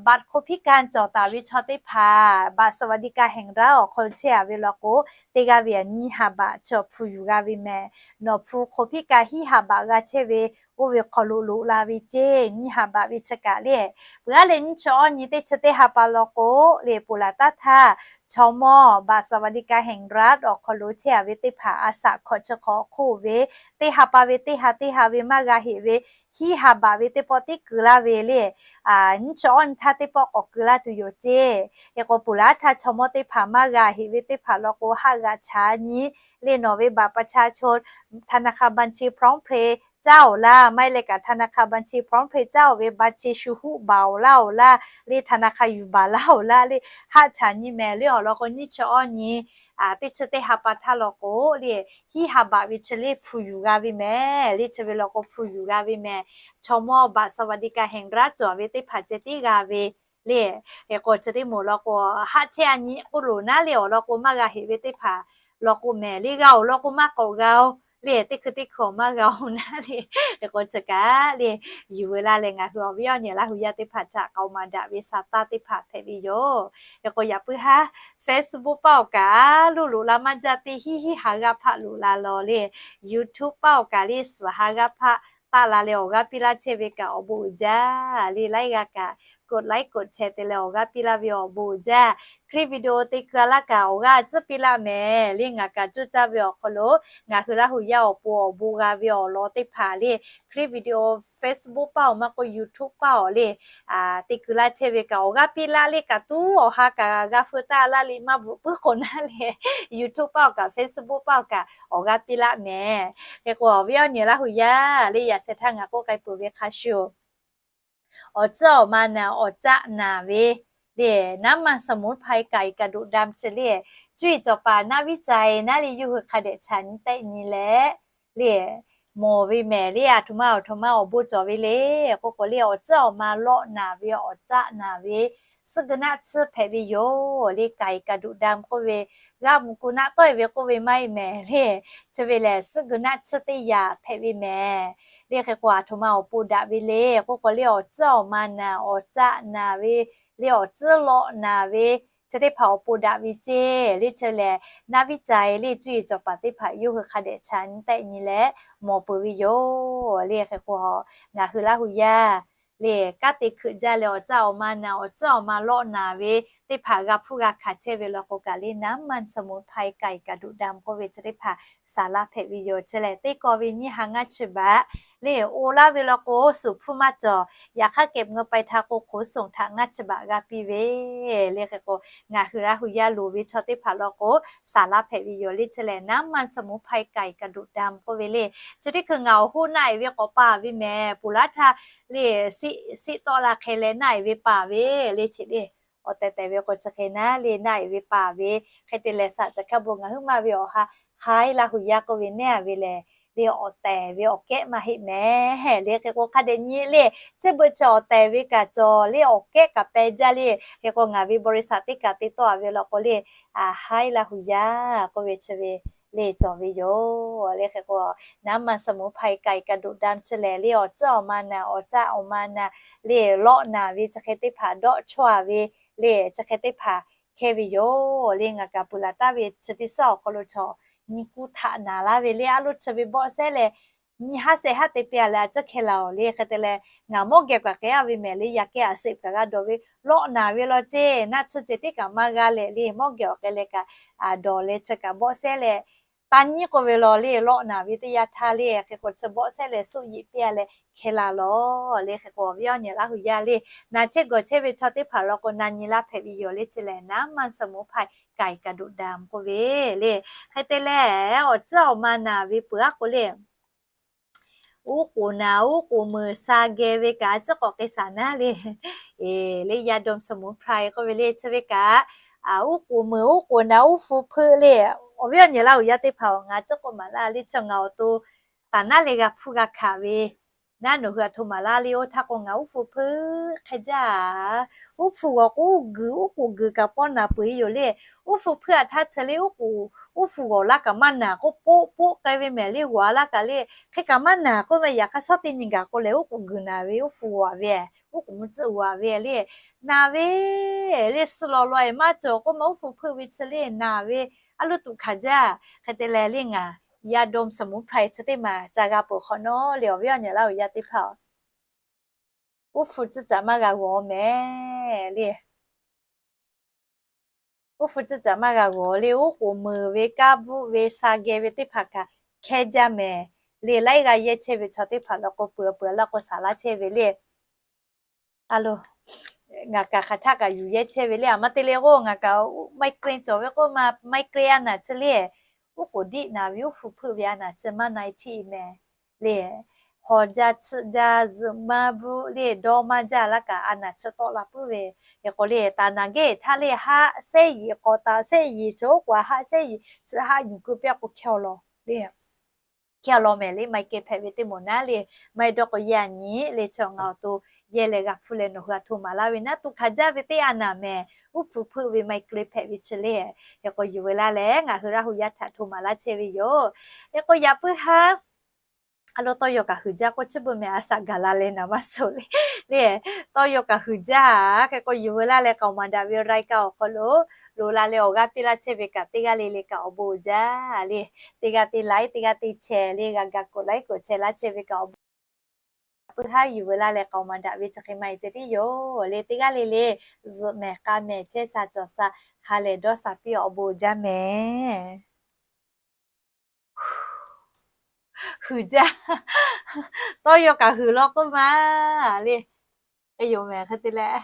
บัตรคนพิการ cawˬ taˍ ve chaw teˇ hpaˍ บัตรสวัสดิการแห่งรัฐ awˬ hk'aw lo chehˇ a ve law k'o teˇ g'aˇ ve aꞈ nyiˇ ha baꞈ chi hpu yuˬ g'a ve mehˍ. Nawˬ hpu คนพิการ hiˉ ha baꞈ g'a chehˇ ve oˇ ve hk'aw lo loꞈ la ve ceˇ nyiˇ ha baꞈ ve chi kaꞈ le. Peuˬ aˉ leh nyiˇ chi awˇ nyi teˇ chi teˇ ha pa law k'o le ponˬ laˬ taˉ htaˇ chaw mawˇ บัตรสวัสดิการแห่งรัฐ awˬ hk'aw lo chehˇ a ve teˇ hpaˍ a shaꞈ hkawꞈ chi hk'awꞈ hk'oˆ ve teˇ ha pa ve teˇ ha teˇ ha ve maˇ g'a heꞈ ve hiˉ ha baꞈ ve teˇ pawˆ tiˉ keu laˇ ve le nyiˇ chi awˇ nyi htaˇ teˇ pawˆ k'awꞈ keu laˇ tuˬ yoˬ ceˇ. Hk'e k'o ponˬ laˬ htaˇ chaw mawˇ teˇ hpaˍ maˇ g'a heꞈ ve teˇ hpaˍ law k'o haˆ g'aꞈ chaꞈ nyi le nawˬ ve บัตรประชาชน ธนาคารบัญชีพร้อมเพย์ caˇ awˬ laˇ, maˇ heˆ leh kaꞈ ธนาคาร บัญชี PromptPay caˇ awˬ ve บัญชี shu huˆ baˬ awˬ laˇ awˬ laˇ le, ธนาคาร yuˬ baˬ laˇ awˬ laˇ le, haˆ chaꞈ nyi mehˍ le awˬ lawn k'o nyiˇ chi awˇ nyi teˇ chi teˇ ha pa htaˇ law k'o le, hiˉ ha baꞈ ve chi le hpu yuˬ g'a ve mehˍ le, chi ve law k'o hpu yuˬ g'a ve mehˍ. Chaw mawˇ บัตรสวัสดิการแห่งรัฐ cawˬ ve teˇ hpaˍ ceh tiˉ g'a ve le. Hk'e k'o chi teˇ moˍ law k'o, haˆ chehˇ a nyi k'oˆ loˬ naˉ le awˬ lawn k'o maˇ g'a heꞈ ve teˇ hpaˍ law k'o mehˍ le, g'a awˬ lawn k'o maˇ k'awꞈ g'a oˬ le, teˇ hkui teˇ hkui awˬ maˇ g'a oˬ naˉ le. Hk'e k'o chi kaꞈ le, yuˬ veu laˇ leh ngaˬ hui awˬ viˉ awˬ nyi Laˇ hu yaˇ teˇ hpaˍ htaꞈ k'aoˍ maˍ daꞈ ve sa taˇ teˇ hpaˍ hpehꞈ ve yoˬ. Hk'e k'o yaꞈ puiˉ haˉ Facebook paˆ awˬ kaꞈ luˇ loꞈ la maˇ jaˇ teˇ hiˉ hiˉ ha g'aˇ hpaˆ loꞈ la law le, YouTube paˆ awˬ kaꞈ le suhˍ ha g'aˇ hpaˆ taˆ la leh awˬ g'aˇ piˇ laˇ chehˇ ve kaꞈ awˬ bon uiˍ jaˇ le, laiˉ g'aˇ kaꞈ กดไลค์ กดแชร์ te leh awˬ g'aˇ piˇ laˇ ve awˬ bon uiˍ jaˇ. Hkriꞈ video te keu a laˇ kaꞈ awˬ g'aˇ tcuhˉ piˇ laˇ mehˍ le, ngaˬ kaꞈ coˇ caˇ ve awˬ hk'aw lo ngaˬ hui Laˇ hu yaˇ awˬ pon awˬ bon g'a ve awˬ lawn teˇ hpaˍ le, Hkriꞈ video Facebook paˆ awˬ maˇ k'oˆ YouTube paˆ awˬ le te keu laˇ chehˇ ve kaꞈ awˬ g'aˇ piˇ laˇ le, kaꞈ tuˉ awˬ ha kaꞈ g'a feu taˇ laˇ le, maˇ bvuhꞈ puiˉ k'o naˉ le YouTube paˆ awˬ kaꞈ Facebook paˆ awˬ kaꞈ awˬ g'aˇ piˇ laˇ mehˍ. Hk'e k'o awˬ viˉ awˬ nyi Laˇ hu yaˇ le, yaꞈ sheh htaˇ ngaˬ k'oˆ k'ai peuˬ ve hk'a shuˍ awˬ tcuhˉ awˬ ma naˍ awˬ caˆ naˍ ve le, น้ำมันสมุนไพร ไก่กระดูกดำ chi le, cuˇ yiˍ cawˬ paˍ naˆ viˉ cai naˉ le yawˇ hui hk'a dehꞈ chaꞈ nyi tehˆ nyi leh le, mawˬ ve mehˍ le, aˬ htoꞈ ma awˬ htoꞈ ma awˬ bon cawˬ ve le k'oˆ k'o le, awˬ tcuhˉ awˬ ma lawˆ naˍ ve awˬ caˆ naˍ ve suhˆ guiˬ naˆ tsuhˇ hpehꞈ ve yoˬ le, ไก่กระดูกดำ k'oˆ ve g'aˇ mvuh ku naˆ tawˆ e ve k'oˆ ve maˇ heˆ mehˍ le, chi ve lehˬ suhˆ guiˬ naˆ tsuhˇ teˇ yanˇ hpehꞈ ve mehˍ le. Hk'e k'o aˬ htoꞈ ma awˬ pon daꞈ ve le k'oˆ k'o le, awˬ tcuhˉ awˬ ma naˍ awˬ caˆ naˍ ve le, awˬ tcuhˉ lawˆ naˍ ve chi teˇ hpaˍ awˬ pon daꞈ ve ceˇ le, chi lehˬ naˆ viˉ cai le cuˇ yiˍ cawˬ paˍ teˇ hpaˍ yawˇ hui hk'a dehꞈ chaꞈ nyi tehˆ nyi leh mawˬ peuˬ ve yoˬ le. Hk'e k'o ngaˬ hui Laˇ hu yaˇ le kanˉ te hkeuꞈ jaˇ leh awˬ caˆ awˬ ma naˍ awˬ tcuhˉ awˬ ma lawˆ naˍ ve teˇ hpaˍ g'a hpuˇ g'a hkanˍ chehˇ ve law k'o kaꞈ le, น้ำมันสมุนไพร ไก่กระดูกดำ k'oˆ ve chi teˇ hpaˍ saˍ laˇ hpehꞈ ve yoˬ. Chi lehˬ teˇ kaw ve nyiˇ ha ngaˇ chi baꞈ le oˇ laˇ ve law k'o suhˍ hpfuhˇ maˇ cawˬ. Yaꞈ hk'aˇ เก็บเงินปลายทาง k'o ขนส่ง htaꞈ ngaˇ chi baꞈ g'a piˇ ve le. Hk'e k'o ngaˬ hui Laˇ hu yaˇ loˍ ve chaw teˇ hpaˍ law k'o saˍ laˇ hpehꞈ ve yoˬ le. Chi lehˬ น้ำมันสมุนไพร ไก่กระดูกดำ k'oˆ ve le, chi teˇ hkui ngaˬ awˬ hoˉ naˆ e ve k'awꞈ paˍ ve mehˍ, puˍ laˇ htaˇ le siˆ tawˆ la hk'e leh naˆ e ve paˍ ve le, chi le awˬ tehˬ tehˬ ve k'o chi hk'e naˉ le naˆ e ve paˍ ve. Hk'e te lehˬ saꞈ caˬ hkaˇ bon ngaˬ huiˉ maˇ ve awˬ ha haiˉ Laˇ hu yaˇ k'oˆ ve neˉ a ve lehˬ le awˬ tehˬ ve awˬ kehˉ maˇ heˆ mehˍ le. Hk'e k'o hk'a dehꞈ nyi le, chi beuꞈ chi awˬ tehˬ ve kaꞈ cawˬ le awˬ kehˉ kaꞈ peh jaˇ le. Hk'e k'o ngaˬ ve บริษัท teˇ kaꞈ te tawˆ a ve law k'o le, haiˉ Laˇ hu yaˇ k'oˆ ve chi ve le cawˬ ve yoˬ le. Hk'e k'o น้ำมันสมุนไพร ไก่กระดูกดำ chi lehˬ le awˬ tcuhˉ awˬ ma naˍ awˬ caˆ awˬ ma naˍ le lawˆ naˍ ve chi hk'e teˇ hpaˍ dawˆ chawˇ a ve le chi hk'e teˇ hpaˍ hkehˇ ve yoˬ le. Ngaˬ kaꞈ peuˬ laˬ taˍ ve chi teˇ suhˉ awˬ hk'aw lo chaw nyi kuˇ htaꞈ naˍ laˇ ve le, a loˇ chi ve bawˆ sehˉ leh nyi haˉ sehˉ haˉ te piˇ a leh a ciˉ hkeh laˬ oˬ le. Hk'e te leh ngaˬ mawˇ geh k'aꞈ k'ai a ve mehˍ le, yaꞈ kehˉ a seꞈ kaꞈ g'a dawˬ ve lawˆ naˍ ve law ceˇ, naˆ tsuhˇ ceh tiˉ kaꞈ maˇ g'a leh le, mawˇ geh awˬ k'ai leh kaꞈ dawˬ leh chi kaꞈ bawˆ sehˉ leh taˇ nyiˉ k'oˆ ve law le lawˆ naˍ ve teˇ yanˇ htaˇ le. Hk'e k'o chi bawˆ sehˉ leh suhˆ yeꞈ piˇ a leh hkeh laˬ lawˬ le. Hk'e k'o awˬ viˉ awˬ nyi Laˇ hu yaˇ le naˬ chehˇ gawˬ chehˇ ve chaw teˇ hpaˍ law k'o na nyi laˇ hpehꞈ ve yoˬ le. Chi lehˬ น้ำมันสมุนไพร ไก่กระดูกดำ k'oˆ ve le. Hk'e te leh awˬ tcuhˉ awˬ ma naˍ ve peuˬ aˉ k'o le, uˉ k'oˍ naˍ uˉ k'oˍ meunˍ sha geh ve kaꞈ a ciˉ k'awꞈ k'ai shaˍ naˉ le. Le ยาดมสมุนไพร k'oˆ ve le chi ve kaꞈ uˉ k'oˍ meunˍ uˉ k'oˍ naˍ uˉ hpu hpeuˆ le. Awˬ viˉ awˬ nyi Laˇ hu yaˇ teˇ hpaˍ ngaˬ ciˉ k'oˆ maˍ laˇ le, chi ngaˬ awˬ to taˍ naˉ leh g'a hpuˇ g'a hkanˍ ve naˉ nawˬ hui a htoꞈ maˍ laˇ le. Oˇ htaˇ k'o ngaˬ uˉ hpu hpeuˆ hk'e jaˇ. Uˉ hpu g'awˬ k'o uˉ guiˬ uˉ k'oˍ guiˬ kaꞈ pawˇ naˍ peuˬ e yoˬ le. Uˉ hpu hpeuˆ a htaˇ chi le uˉ k'oˍ uˉ hpu g'awˬ laˇ kaꞈ maˇ naˍ k'oˆ poˆ poˆ k'ai ve mehˍ le, g'awˬ a laˇ kaꞈ le hk'e kaꞈ maˇ naˍ k'oˆ ve. Yaꞈ hk'aˇ shawˉ teˇ nyi gaˬ k'o lehˬ uˉ k'oˍ guiˬ naˍ ve uˉ hpu g'awˬ ve, uˉ k'oˍ mvuh tcuhˆ g'awˬ ve le naˍ ve le suh lawˬ lawˬ e maˇ cawˬ k'oˆ ma uˉ hpu hpeuˆ ve chi le naˍ ve a loˇ tuꞈ hkanˍ jaˇ. Hk'e te leh le ngaˬ ยาดมสมุนไพร chi teˇ maˬ ca g'a peuˬ hk'awꞈ nawˉ le awˬ viˉ awˬ nyi Laˇ hu yaˇ teˇ hpaˍ uˉ hpu tcuhˉ caꞈ maˇ g'a g'awˬ mehˍ le. Uˉ hpu tcuhˉ caꞈ maˇ g'a g'awˬ le, uˉ k'oˍ meunˍ ve, kaˇ bvuhˆ ve, sha geh ve teˇ hpaˍ kaꞈ hkehˇ jaˇ mehˍ le. Laiˉ g'aˇ yehˇ chehˇ ve chaw teˇ hpaˍ law k'o peuˬ peuˬ laˇ k'o saˍ laˇ chehˇ ve le. A lo, ngaˬ kaꞈ hk'aˬ htaˆ kaꞈ yuˬ yehˇ chehˇ ve le. A ma te le k'o ngaˬ kaꞈ migraine cawˬ ve k'o ma migraine a naˍ chi le, uˉ k'oˍ diˆ naˍ ve uˉ hpu hpeuˆ ve a naˍ chi maˇ na e chiˇ e mehˍ le. k'awꞈ jaˇ, chiˇ jaˇ, zuhꞈ maˇ bvuhˆ le, dawˇ maˇ jaˇ laˇ kaꞈ a naˬ chiˇ tawˆ la puiˉ ve. Hk'e k'o le, taˍ naˍ gehˇ htaˇ le, haˆ shehˉ yiˍ k'awꞈ taˍ shehˉ yiˍ, chi oˉ k'oˍ haˆ shehˉ yiˍ chi haˆ yuˬ keu piˇ k'o hkehˇ awˬ lawn le, hkehˇ awˬ lawn mehˍ le, maˇ heˆ kehˬ hpehꞈ ve teˇ moˍ naˉ le, maˇ heˆ dawˇ k'o yehˇ a nyi le, chi ngaˬ awˬ to yehˇ leh g'a hpfuhˇ leh nawˬ hui htaꞈ hto maˍ laˇ ve naˉ, tuꞈ hkanˍ jaˇ ve teˇ a naˍ mehˍ, uˉ hpu hpeuˆ ve maˇ heˆ kehˬ hpehꞈ ve chi le. Hk'e k'o yuˬ ve laˇ leh ngaˬ hui Laˇ hu yaˇ htaꞈ hto maˍ laˇ chehˇ ve yoˬ. Hk'e k'o yaꞈ puiˉ haˉ a lo tawˇ yaw kaꞈ huiˍ jaˇ k'oˆ chi beuꞈ mehˍ, a shaꞈ gaˬ la leh naˍ maˇ suh le le, tawˇ yaw kaꞈ huiˍ jaˇ. Hk'e k'o yuˬ ve laˇ leh k'aoˍ maˍ daꞈ ve รายการ awˬ hk'aw lo loꞈ la leh awˬ g'aˇ piˇ laˇ chehˇ ve kaꞈ teˇ g'aˇ le le kaꞈ awˬ bon jaˇ le. Teˇ g'aˇ te ไลค์ teˇ g'aˇ te แชร์ le, g'a ga กดไลค์ กดแชร์ laˇ chehˇ ve kaꞈ awˬ bon. Yaꞈ puiˉ haˉ yuˬ ve laˇ leh k'aoˍ maˍ daꞈ ve chi hk'e maˇ heˆ ceh tiˉ yoˬ le, teˇ g'aˇ le le zuhꞈ mehˍ k'a mehˍ chehˇ sha cawˬ sha, ha lehˬ dawˇ sha piˇ awˬ bon jaˇ mehˍ. Huiˍ jaˇ. Tawˇ yaw kaꞈ huiˍ law k'oˆ ma le. K'ai yoˬ mehˍ hk'e te leh